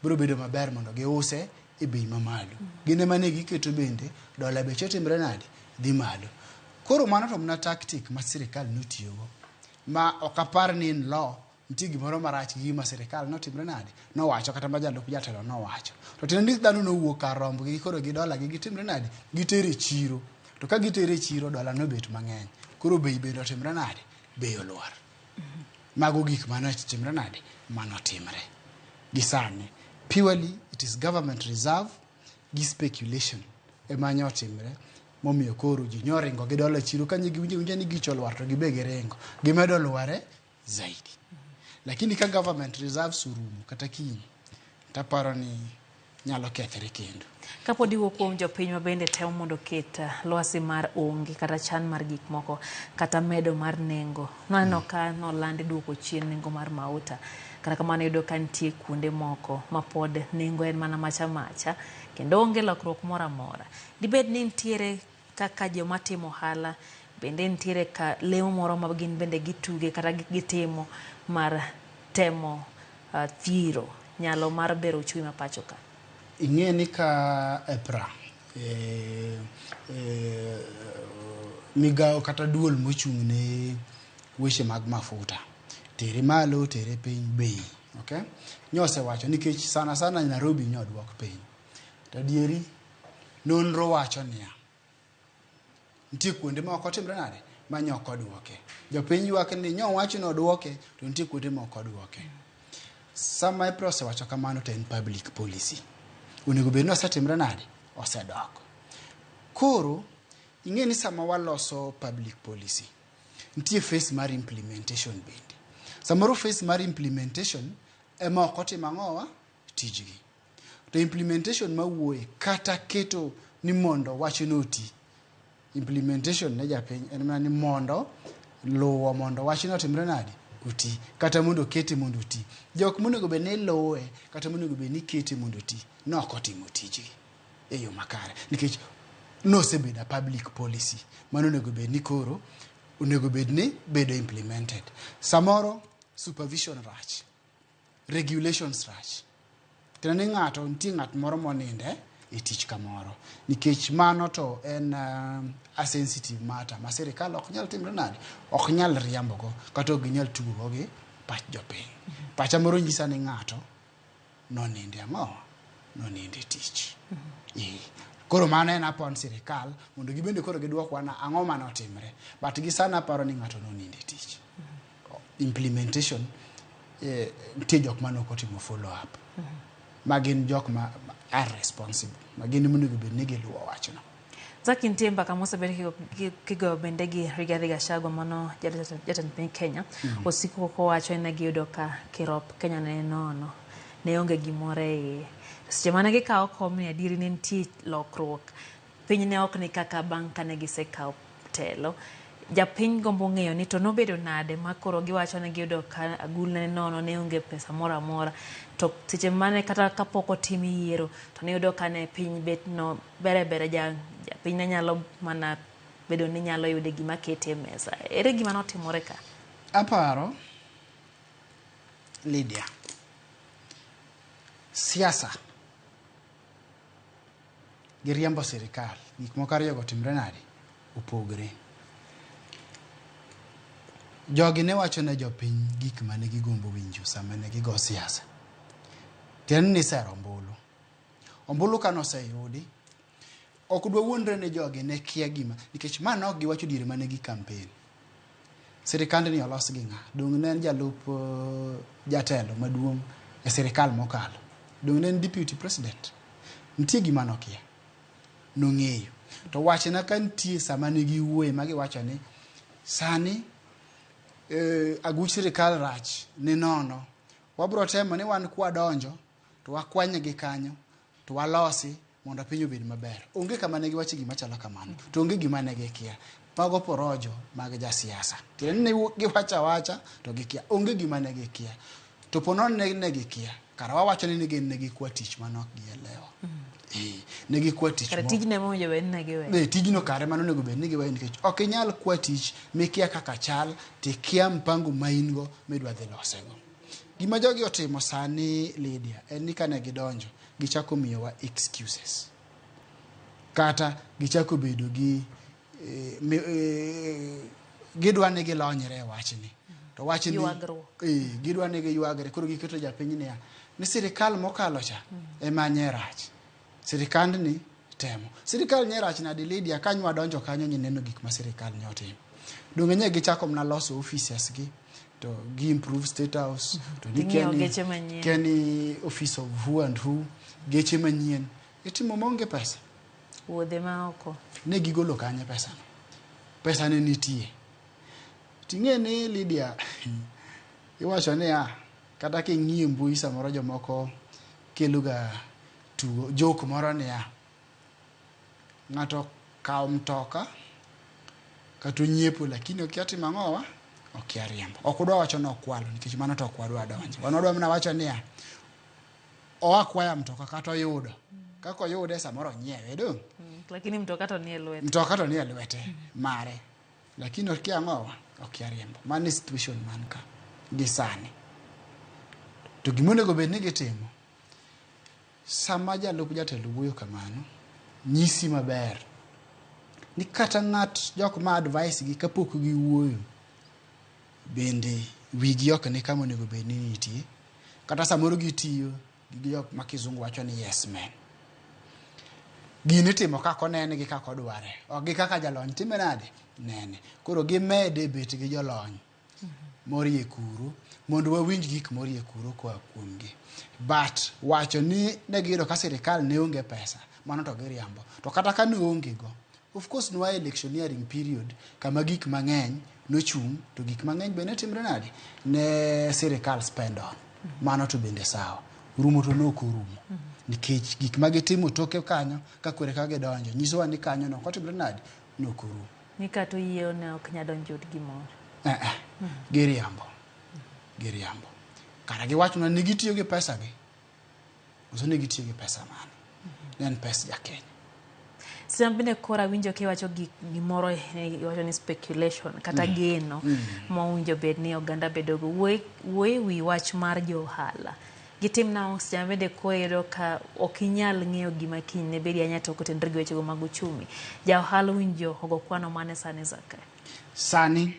biro bedo maber mondo giuse e bei mamalo. Gin ema ne giketo bende dola beche timre nade? Dhi malo. Koro mano to mana tactic ma sirikal notiyogo. Ma ok apar ni in law nitie gimoro marach gi gima sirikal notimre nade? Nowacho kata ma jalup jatelo nowacho. To tiende ni dhano nowuok kar rombgi koro gi dola gi gitimre nade? Gitere e chiro. To ka gitere e chiro dola nobet mang'eny. Koro bei bende otimre nade? Bei olwar. Mago gik mane otimre nade? Manotimre. Gi sani. Purely it is government reserve gi speculation ema nyo otimre momiyo koro ji nyoringo gi dola e chiro ka giwinjo winja ni gicho olwar to gibe giringo. Gimedo lware zaidi. Lakini ka government reserves orumo kata kiny, taparo ni nyalo kethre kendo. Kapod iwuok kuom jopiny ma bende temo mondo oket lwasi mar onge kata chan mar gik moko kata medo mar nengo. Naneno ka noland duoko chien nengo mar mauta. Kata kamano iyudo ka nitie kuonde moko ma pod nengo en mana macha macha kendo onge lokruok moro amora. Dibed ni nitiere kaka joma timo ohala bende nitiere ka lemo moro ma gin bende gituge kata gitimo mar temo thiro nyalo mar bero uchumi ma pacho ka. Ing'e ni ka EPRA migawo kata duol mochung' ne weche mag mafuta tere malo tere piny bei, okay? Nyosewacho nikech sana sana Nairobi nyoduok piny. To adieri nonro wacho niya, nitie kuonde ma ok otimre nade ma nyok oduoke. Jopiny ywak ni nyowacho ni oduoke to nitie kuonde ma ok oduoke. Sama EPRA osewacho kamano to en public policy. Onego bed ni osetimre nade? Osedok. Koro ing'e ni sama waloso public policy, nitie phase mar implementation bende. Samoro phase mar implementation ema ok otimo ang'owa? Tijgi. To implementation mawuoye kata keto ni mondo wachno oti. Implementation ne japiny en mana ni mondo luwo mondo wachno otimre nade? Oti. Kata mondo okete mondo oti. Jok monego bed ni luwe kata monego bed ni kete mondo oti nok otimo tijgi e yo makare. Nikech nosebedo a public policy mano onego bed ni koro onego bed ni bedo implemented. Samoro supervision rach, regulations rach. Tiende ni ng'ato nitie ng'at moro moninde e tich kamoro. Nikech mano to en a sensitive matter ma sirikal ok nyal timre nade? Ok nyal riambogo kata ok ginyal tugogo gi pach jopiny. Pacha moro nyisa ni ng'ato noninde ang'o? Noninde tich. Koro mano en upon sirikal mondo gibende koro giduokwa na ang'o manotimre. But gi sani aparo ni ng'ato noninde tich. Implementation nitie jok mane ok otimo follow up. Ma gin jok ma are responsible. Ma gin monego bed ni giluwo wachno. Zaki, nitie mbaka mosebed kigoyo bende gi Rigathi Gachagua mano jatend piny Kenya. Osiko kowacho ni giyudo ka kirop Kenya ne nono. Ne onge gimoro e iye. Seche mane gikawo kom ni adieri ne nitie lokruok. Piny ne ok ni kaka bang' kane gisekawo telo. Japiny gombo ng'eyo ni to nobedo nade ma koro giwacho ni giyudo ka agulu ne nono ne onge pesa moro amora. To seche mane kata kapok otim yiero to niyudo ka ne piny bet no bere bere japiny ne nyalo mana bedo ni nyalo yude gima kete e mesa. Ere gima notimore ka? Aparo Lydia. Siasa gi riembo sirikal, gik moko ariyogo timre nade? Opogre. Jogi ne wacho ne jopiny gik mane gigombo winjo sama ne gigo siasa. Tiende ni isero ombulu. Ombulu ka noseyudi, ok dwa wuondre ni jogi ne kia gima, nikech ma ne ok giwacho diere mane gi campaign. Sirikandni olos gi ng'a? Dong' ne en jalup jatelo maduong' e sirikal mokalo. Dong' ne en deputy president. Nitie gima nokia. Nong'eyo. To wachna ka nitie sama ne giwuoye ma giwacho ni sani aguch sirikal rach ni nono. Wabro temo ni wan kwadonjo to wakwanye gi kanyo to walosi mondo piny obed maber. Onge kama ne giwache gima chalo kamano. To onge gima ne gikia. Mago porojo mag jasiasa. Tiende ni giwacho awacha to gikia. Onge gima ne gikia. To po nono ne gikia. Kara wawacho ni gin ne gikwa tich mane ok gielewa. Ne gikwa tich. Kare tijno ema owinjo bed ni ne giweyo. Tijno kare mane onego bed ni giweyo nikech ok inyal kwa tich mikia kaka chal tikia mpango ma in go midwa dhi losego. Gima jogi otimo sani Lydia en ni kane gidonjo gichako miyowa excuses. Kata gichako bedo gi gidwa ni gilonyre e wachni. To wachni gidwa ni giywagre. Koro giketo japiny niya ni sirikal mokalo cha ema nye rach. Sirikandni temo. Sirikal nye rach nade Lydia ka nywa donjo kanyo nyineno gik ma sirikal ne otimo. Donge nye gichako mana loso offices gi to gi improve state house to ni kia ni office of who and who geche manyien itimo maonge pesa. Wuodhe ma oko. Ne gigolo kanye pesa no? Pesa ne nitie. Ting'e ni Lydia iwacho niya kata king'iyo mbui samoro jomoko keloga tugo joke moro niya ng'ato kawo mtoka kata onyiepo lakini okia timo ang'owa okia riembo. Ok udwa wacho ni okwalo nikech mano to ok wadwa donjo. Wan wadwa mana wacho niya oa kwaya mtoka kata oyudo. Kaka oyude samoro onyiewe dong'. Lakini mtoka to nie lwete. Mtoka to nie lwete mare. Lakini okia ang'owa okia riembo. Mano e situation man ka gi sani. To gima onego bed ni gitimo sama jalup jatelo wuoyo kamano nyisi maber ni kata ng'at jok ma advice gi kapok giwuoyo bende wigi ok ni kama onego bed ni nitie. Kata samoro gitiyo gi jok ma kizungu wacho ni yes men. Gini itimo kaka onene gi kaka odware. Ok gi kaka jalony time nade? Nene. Koro gimede bet gi jolony morie kuro mondo wawinj gik morie kuro koa kuomgi. But wacho ni ne giyudo ka sirikal ne onge pesa, mano to giriambo. To kata ka ne onge go, of course ne wa electioneering period kama gik mang'eny nochung' to gik mang'eny be ne timre nade? Ne sirikal spend on. Mano to bende sawa. Rumo to ne ok orumo. Nikech gik ma gitimo toke kanyo ka kore ka gidonjo nyisowa ni kanyo no ok otimre nade? Ne ok orumo. Ni kata oyiewo ne ok nyal donjo od gimoro. Giriambo. Giriambo. Kara giwachonwa ni gitiyo gi pesa gi. Koso ne gitiyo gi pesa mane? Ne en pes jakenya. Sama bende koro awinjo kiwacho gimoro iwacho ni speculation kata geno mowinjo bed ni oganda bedogo. Wuoye wi wach mar jo ohala. Gitim nang'o seche ma bende koro iyudo ka ok inyal ng'eyo gima kiny ne bedi ahinya to kotenore gi wechego mag uchumi. Ja ohala owinjo ogo kwano mane sani Zakayo? Sani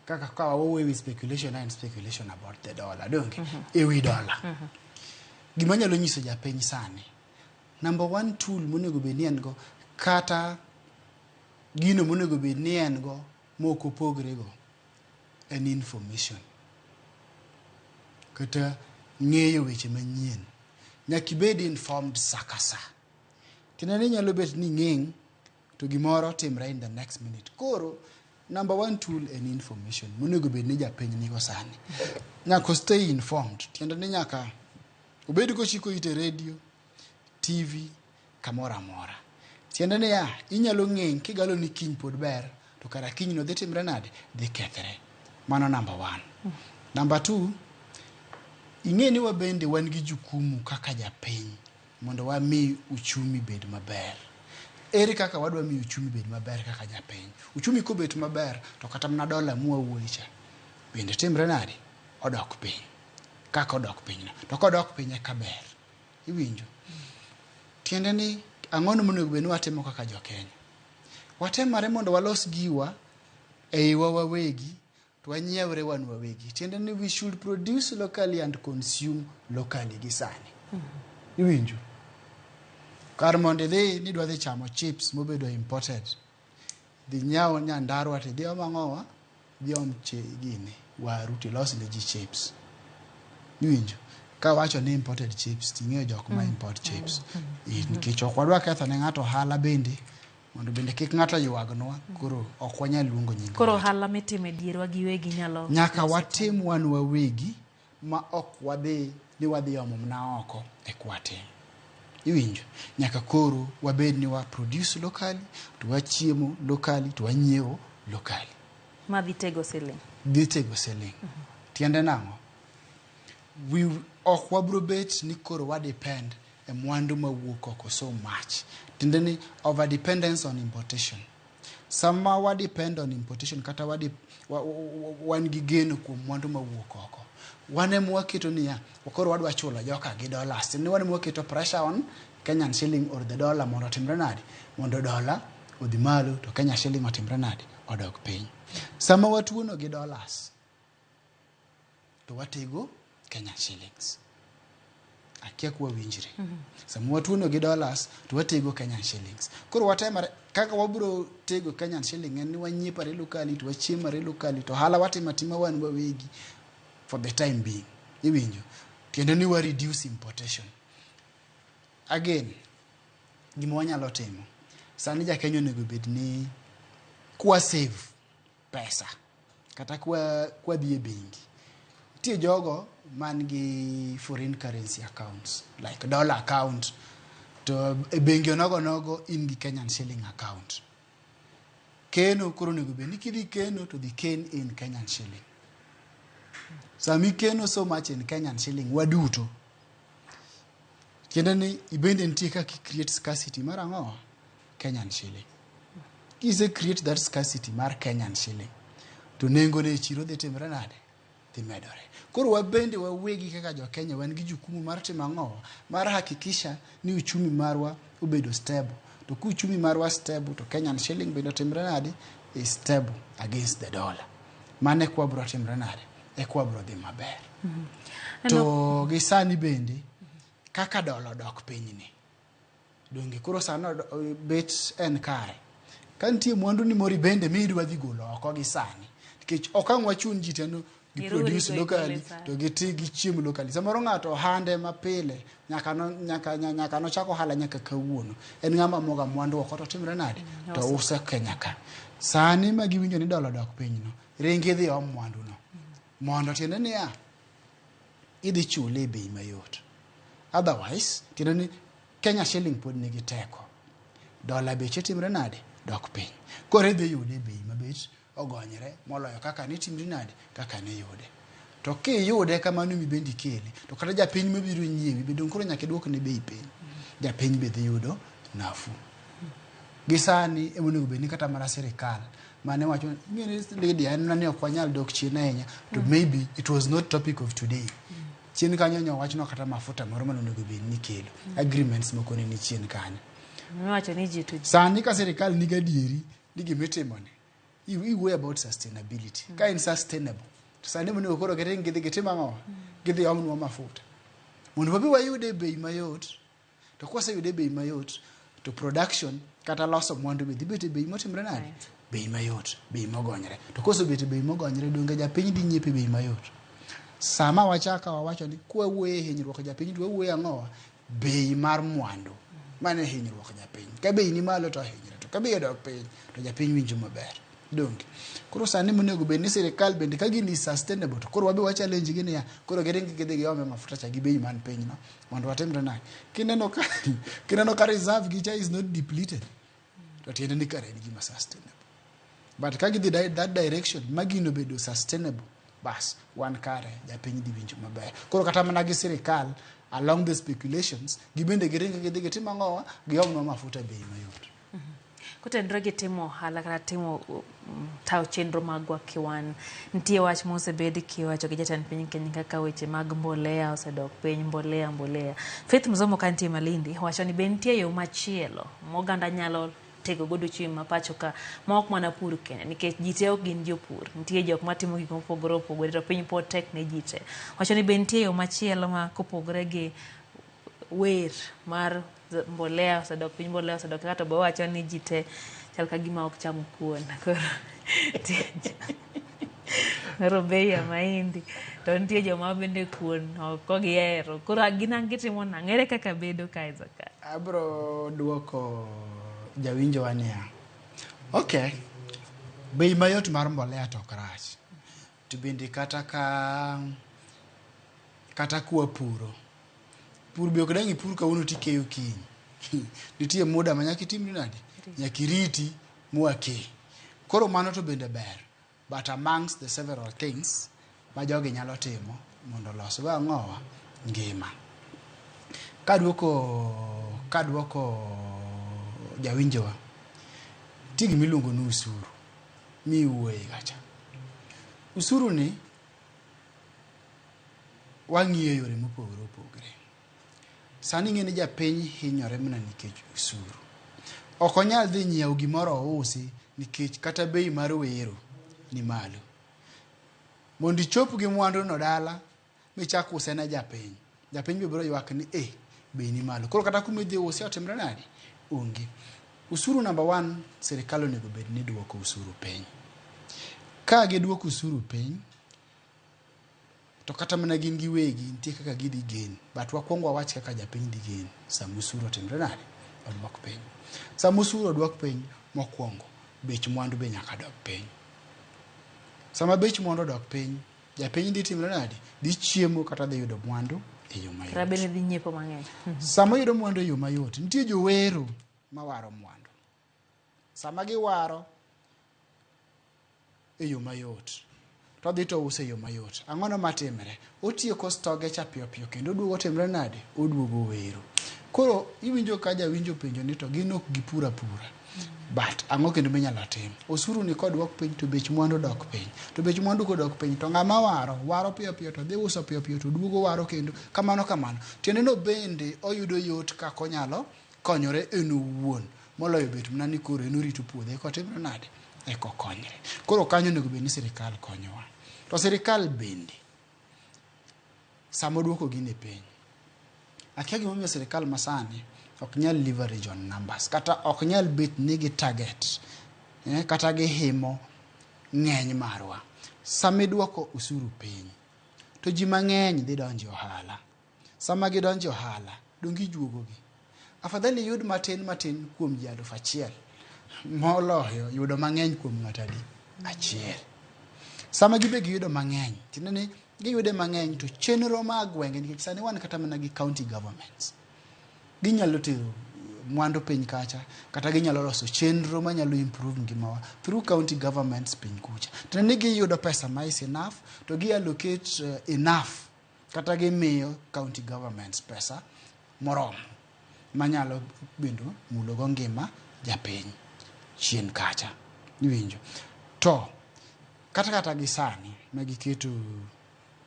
kaka ka wawuoyo ewi speculation en speculation about the dollar donge? Ewi dollar. Gima anyalo nyiso japiny sani, number one tool monego bed ni en go kata gino monego bed ni en go mok opogre go en information. Kata ng'eyo weche manyien. Nyaka ibed informed sa ka sa. Tiende ni nyalo bet ni ing'eng' to gimoro timre in the next minute. Koro number one tool en information monego bed ni japiny nigo sani. Nyaka stay informed. Tiende ni nyaka obed kochiko ite radio, TV, kamoro amora. Tiende niya, inyalo ng'eng' kigalo ni kiny pod ber, to kara kiny no dhi timre nade? Dhi kethre. Mano number one. Number two, ing'e ni wabende wan gi jukumu kaka japiny mondo wami uchumi bed maber. Ere kaka wadwa miyo uchumi bed maber kaka japiny? Uchumi kobet maber, to kata mana dola mwawuoye cha, bende timre nade? Odok piny. Kaka odok piny no. To kodok piny eka ber. Iwinjo? Tiende ni ang'ono monego bed ni watimo kaka jo-Kenya? Watemare mondo walos giwa e iwa wawegi to wanyiewre wan wawegi. Tiende ni we should produce locally and consume locally gi sani. Iwinjo? Kar mondo idhi ni idwa dhi chamo chips mobedo imported, dhi nyaw Nyandarua tidhi om ang'owa? Dhi om gini, waru tilos ne ji chips. Iwinjo? Kawacho ni imported chips, ting'eyo jok ma import chips. Nikech ok wadwa ketho ne ng'ato ohala bende, mondo bende kik ng'ato ywagnwa, koro ok wanyal luongo nying Koro ohala mitimo e dierwa giwegi nyalo Nyaka watim wan wawegi ma ok wadhi ni wadhi omo mana oko e kwatim. Iwinjo? Nyaka koro wabed ni wa produce locally, to wachiemo locally, to wanyiewo locally. Madhi tego siling. Dhi tego siling. Tiende nang'o? We ok wabro bet ni koro wa depend e mwandu mawuok oko so much. Tiende ni over dependence on importation. Sama wa depend on importation kata wa, wa, wa, wan gi geno kuom mwandu mawuok oko. Wan ema waketo niya, koro wadwa chulo joka gi dollars. Tiende ni wan ema waketo pressure on Kenyan shilling or the dollar mondo otimre nade? Mondo dollar odhi malo to Kenya shilling otimre nade? Odok piny. Sama watuono gi dollars to watego Kenya shillings. Akia kwa winjre. Sama watuono gi dollars to watego Kenyan shillings. Koro watemare kaka wabro tego Kenyan shilling en ni wanyiepare locally to wachiemare locally to ohala watimo atima wan wawegi for the time being. Iwinjo? Tiende ni wa reduce importation. Again, gima wanyalo timo sani ja Kenya onego bed ni kwa save pesa kata kwa dhi e bengi nitie jogo man gi foreign currency accounts like dollar account to e bengi onogo nogo in gi Kenyan shilling account. Keno koro onego bed ni kidhi keno to dhi ken in Kenyan shilling. Sama ikeno so much in Kenyan shilling waduto tiende ni ibende nitie kaka i create scarcity mar ang'o? Kenyan shilling. Kise create that scarcity mar Kenyan shilling to nengo ne e chiro dhi timre nade? Dhi medore. Koro wabende wawegi kaka jo Kenya wan gi jukumu mar timo ang'o? Mar hakikisha ni uchumi marwa obedo stable. To ka uchumi marwa stable to Kenyan shilling bende otimre nade? Is stable against the dollar. Mano eka wabro timre nade? Eka wabro dhi maber. To gi sani bende kaka dola odok piny ni donge koro sani bet en kare. Ka nitie mwandu ni moro bende midwa dhi golo oko gi sani nikech ok ang' wachun ji tendo gi produce locally to giti gi chiem locally. Samoro ng'ato ohande mapile nyaka no, nyaka nyaka nochak ohala nyaka kawuono. En ng'ama moga mwandu oko to timre nade? To use Kenya ka. Sani ma giwinjo ni dola odok piny no, ringi dhi om mwandu no. Mondo tiende niya, idhi chule e bei mayot. Otherwise, tiende ni Kenya shilling pod nigi teko. Dola beche timre nade? Dok piny. Koro idhi yude e bei mabet ogonyre moloyo kaka nitimri nade? Kaka niyude. To kiyude kamano mibendi ikele, to kata japiny mabiro nyiewi be dong' koro nyaka iduokne bei piny. Japiny be dhi yudo nafuu. Gi sani ema onego bed ni kata mana sirikal mane wacho ing'e ni Lydia en ni ok wanyal dok chien ahinya to maybe it was not topic of today. Chien kanyo nyo wachno kata mafuta moro mane onego bed ni kelo. Agreements moko ne ni chien kanyo. Miwacho ni ji to ji. Sani ka sirikal nigi adieri ni gima itimoni, iwuoyo about sustainability. Ka en sustainable, to sani monego koro giring gidhi gitim ang'o? Gidhi omnwa mafuta. Mondo wabi wayude e bei mayot, to kwaseyude e bei mayot, to production kata loso mwandu be dhi bet e bei motimre nade? Bei mayot, bei mogonyre. To kosebet e bei mogonyre, donge japiny dhi nyiepo e bei mayot? Sama wachaka wawacho ni kwawuoyo e hinyruok japiny to wawuoyo ang'owa? Bei mar mwandu. Mano e hinyruok japiny. Ka bei ni malo to ohinyre, to ka bei odok piny to japiny winjo maber. Donge? Koro sani monego bed ni sirikal bende ka gini is sustainable to koro wabe wa challenge gi niya, koro giring gidhi giome mafuta cha gi bei man piny no mondo watimre nade? Kineno ka kineno ka reserve gi cha is not depleted to tiende ni kare en gima sustainable. But ka gidhi that direction ma gino bedo sustainable, bas wan kare japiny dhi winjo maber. Koro kata mana gi sirikal along the speculations, gibende giring gidhi gitim ang'owa? Giomnwa mafuta e bei mayot. Kotenore gi timo ohala kata timo tayo chenro magwa kiwan, nitie wach mosebed kiwacho gi jatend piny Kenya kaka weche mag mbolea osedok piny, mbolea mbolea. Faith Mzomo ka nitie Malindi wacho ni be nitie yo machielo ma oganda nyalo tego godo uchumi ma pacho ka ma ok mana pur kende nikech ji te ok gin jopur, nitie jok matimo gik mopogore opogore to piny pod tek ne ji te. Wacho ni be nitie yo machielo ma kopogore gi wer mar mbolea osedok piny, mbolea osedok kaka to be wacho ni ji te chal ka gima ok cham kuon. Koro bei ya mahindi to nitie joma bende kuon ok gihero. Koro gin ang' gitimo nang'o? Ere kaka bedo kae Zakayo? Abro duoko jawinjowa niya, ok, bei mayot mar mbolea to ok rach. To bende kata ka kata kwapuro, pur be ok dang' ipur kawuono tikeyo kiny. Nitie muda ma nyaka itimri nade? Nyaka iriti mwake. Koro mano to bende ber. But amongst the several things ma jogi nyalo timo mondo olosgo ang'owa ngima. Kaduoko jawinjowa, nitie gima iluongo ni usuru miwuoye kacha. Usuru ni wang'iyo yore mopogore opogore. Sani ing'e ni japiny hinyore mana nikech usuru. Ok onyal dhi nyiewo gimoro ousi nikech kata bei mar wero ni malo. Mondo ichop gi mwandu no dala michak use ne japiny, japiny be biro ywak ni eh, bei ni malo. Koro kata kuma idhi use otimre nade? Onge. Usuru number one, sirikal onego bed ni duoko usuru piny. Ka giduoko usuru piny, to kata mana gin giwegi nitie kaka gidhi gain. But wakwongo wawach kaka japiny dhi gain sama usuru otimre nade? Oduok piny. Sama usuru oduok piny, mokwongo bech mwandu be nyaka dog piny. Sama bech mwandu odok piny, japiny dhi timre nade? Dhi chiemo kata dhi yudo mwandu e yo mayot. Kata bende dhi nyiepo mang'eny. Sama oyudo mwandu e yo mayot, nitie jowero mawaro mwandu. Sama giwaro e yo mayot, to odhi to use e yo mayot. Ang'ono matimre? Otieko stoge cha piyo piyo kendo oduogo timre nade? Oduogo wero. Koro iwinjo ka jawinjo penjo ni to gin ok gipur apura. But ang'o kendo minyalo tim? Osuru ni koduok piny to bech mwandu dok piny. To bech mwandu kodok piny to ng'ama waro, waro piyo piyo to dhi uso piyo piyo to duogo waro kendo kamano kamano. Tiende no bende oyudo yot kaka onyalo konyore en owuon moloyo bet mana ni koro en orito puodho eka otimre nade? Eka okonyre. Koro kanyo onego bed ni sirikal konyowa. To sirikal bende sama oduoko gini piny, akia gimomiyo sirikal masani ok nyal leverage on numbers kata ok nyal bet ni gi target kata gihimo ng'eny marwa. Sama iduoko usuru piny, to ji mang'eny dhi donjo e ohala. Sama gidonjo e ohala, donge ijuogogi? Afadhali iyud matin matin kuom ji 1000 moloyo yudo mang'eny kuom ng'ato adi? Achiel. Sama gibe giyudo mang'eny, tiende ni giyude mang'eny to chenro mag gwenge, nikech sani wan kata mana gi county governments, ginyalo tero mwandu piny kacha, kata ginyalo loso chenro manyalo improve ngimawa through county governments piny kucha. Tiende ni giyudo pesa ma is enough, to gi allocate enough, kata gimiyo county governments pesa moromo manyalo bendo mulogo ngima japiny chien kacha. Iwinjo? To kata gi sani ma giketo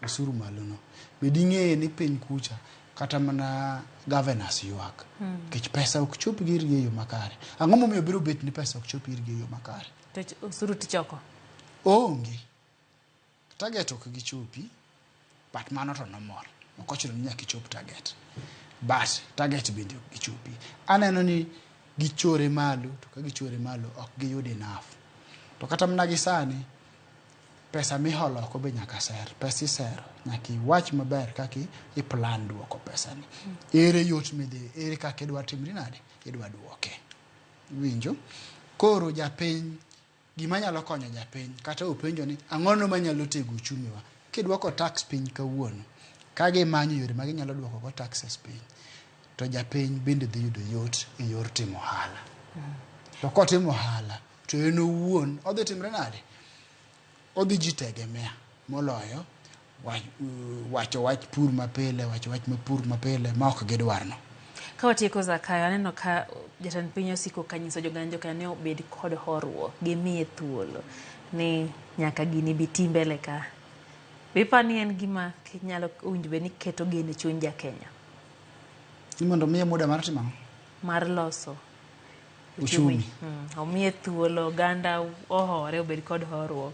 osuru malo no, be ding'eye ni piny kucha kata mana governors ywak nikech pesa ok chop irgi e yo makare. Ang'o momiyo biro bet ni pesa ok chop irgi e yo makare? To osuru tichoko? Onge. Target ok gichopi, but mano to normal. Ok ochuno ni nyaka ichop target. But target bende ok gichopi. Aneno ni gichore malo, to ka gichore malo ok giyud enough. To kata mana gi sani, pesa miholo oko be nyaka ser. Pesa isero, nyaka iwach maber kaka i plan duoko pesa ni. Ere yot midhi, ere kaka idwa timri nade, idwa duoke. Iwinjo? Koro japiny, gima nyalo konyo japiny, kata openjo ni ang'ono manyalo tego uchumiwa, kidwoko tax piny kawuono, ka gimanyo yore ma ginyalo duoko go taxes piny, to japiny bende dhi yudo yot e yor timo ohala. To kotimo ohala, to en owuon odhi timre nade? Odhi jitegemea moloyo wacho wach pur mapile, wacho wach mapur mapile ma ok gidwarno. Ka watieko Zakayo, aneno ka jatend piny osiko kanyiso joganda Jokenya ni obed kod horuok, gimiye thuolo ni nyaka gini bi ti mbele ka. Be iparo ni en gima nyalo owinjo bed ni keto geno e chuny jakenya? Ni mondo omiye muda mar timo ang'o? Mar loso Uchumi. Omiye thuolo, oganda ohore, obed kod horuok.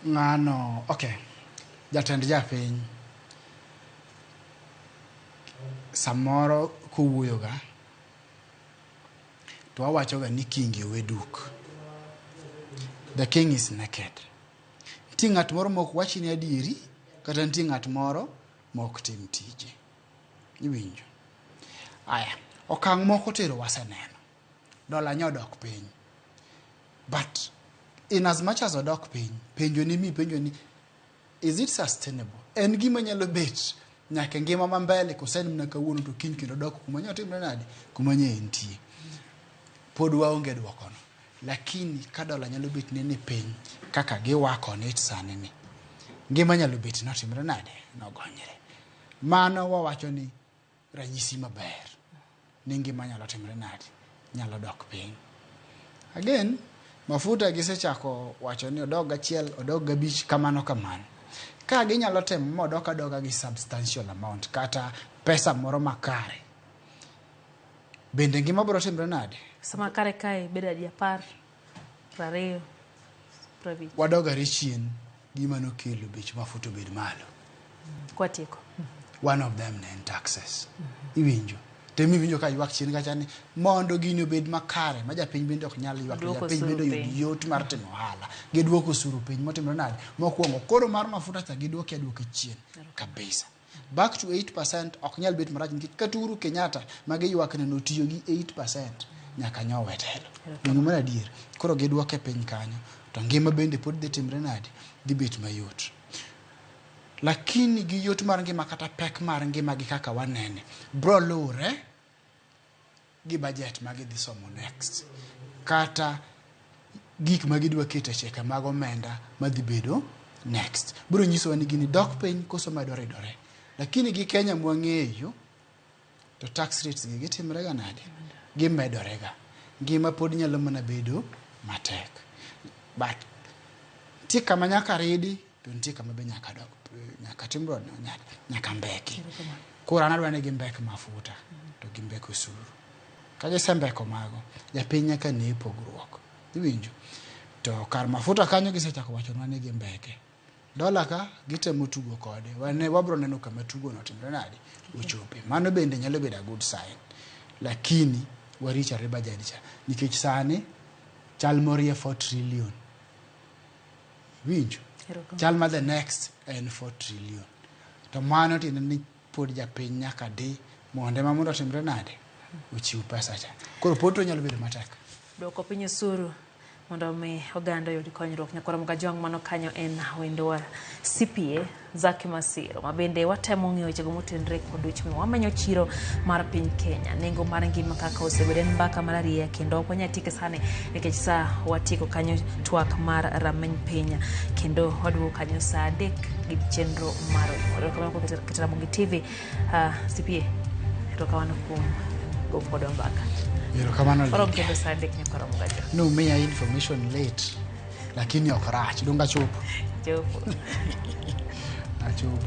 Ng'ano, okay. Jatend japiny samoro kowuoyoga to wawachoga ni kingi owe duk. The king is naked. Nitie ng'at moro mok wach ni adieri kata nitie ng'at moro mok tim tije. Iwinjo? Aya, okang' moko tero waseneno. Dola nyodok piny. But in as much as odok piny, penjo ni mi penjo ni is it sustainable? En gima nyalo bet nyaka e ngima ma mbele koso en mana kawuono to kiny kendo dok kuma nyo timre nade? Kuma nye entie. Pod waonge dwokono. Lakini ka dola nyalo bet ne ni piny kaka giwako on it sani ni, ngima nyalo bet notimre nade? Nogonyre. Mano wawacho ni ranyisi maber ni ngima nyalo timre nade? Nyalo dok piny. Again, mafuta gisechako wacho ni odok gachiel, odok gabich, kamano kamano. Ka ginyalo temo modok adoka gi substantial amount kata pesa moro makare, bende ngima biro timre nade? Sama kare kae bedo adi 10, 20, 50. Wadog are chien, gima nokelo bech mafuta obed malo. Kwatieko. One of them ne en taxes. Iwinjo? Temi iwinjo ka ywak chien kacha ni mondo gini obed makare ma japiny bende ok nyal ywak, to japiny bende oyud yot mar timo ohala. Giduoko osuru piny motimore nade? Mokwongo koro mar mafuta cha giduoke aduoka chien kabisa. Back to 8% ok nyal bet marach nikech kata Uhuru Kenyatta ma giywak ne notiyo gi 8% nyaka nyowe telo. Donge mano adier? Koro giduoke piny kanyo to ngima bende pod dhi timre nade? Dhi bet mayot. Lakini gi yot mar ngima kata pek mar ngima gi kaka wanene bro luwre gi budget ma gidhi somo next kata gik ma gidwa keto e chike mag omenda madhi bedo next biro nyisowa ni gini dok piny koso medo ridore. Lakini gi Kenya mwang'eyo to tax rates gi gitimre ga nade? Gimedore ga. Ngima pod nyalo mana bedo matek. But nitie kama nyaka ridi to nitie kama be nyaka dok nyaka timro nyaka mbeki. Koro an adwa ni gimbek mafuta to gimbek osuru. Ka gisembeko mago, japiny nyaka ne pogruok. Iwinjo? To kar mafuta kanyo gisechako wachonwa ni gimbeke. Dola ka gitemo tugo kode. Wane wabro neno kama tugo no timre nade ochope. Mano bende nyalo bedo a good sign. Lakini warichare budget cha nikech sani chal morie 4 trillion. Winjo? Chal ma the next en 4 trillion. To mano tiende ni pod japiny nyaka di mondo ema mondo otimre nade? Ochiw pesa cha. Koro pod to nyalo bedo matek. Duoko piny osuru mondo mi oganda oyud konyruok. Nyakwara Mugajwang' mano kanyo en wendowa CPA Zaki Masiro ma bende watemo ng'iyo wechego motenore kod uchumi. Wamenyo chiro mar piny Kenya, nengo mar ngima kaka osebedo en mbaka mar arieya kendo ok wanyal tieke sani nikech sa watieko kanyo twak mar rameny piny kendo waduogo kanyo saa 3 gi chenro mar Erokamano kuom keto Ramogi TV. CPA, erokamano kuom go kodwa mbaka. Erokamano. Warom kendo saa 3 nyakwara Mugajwang'. Numiya information late, lakini ok rach. Donge achopo? Chopo. Achopo.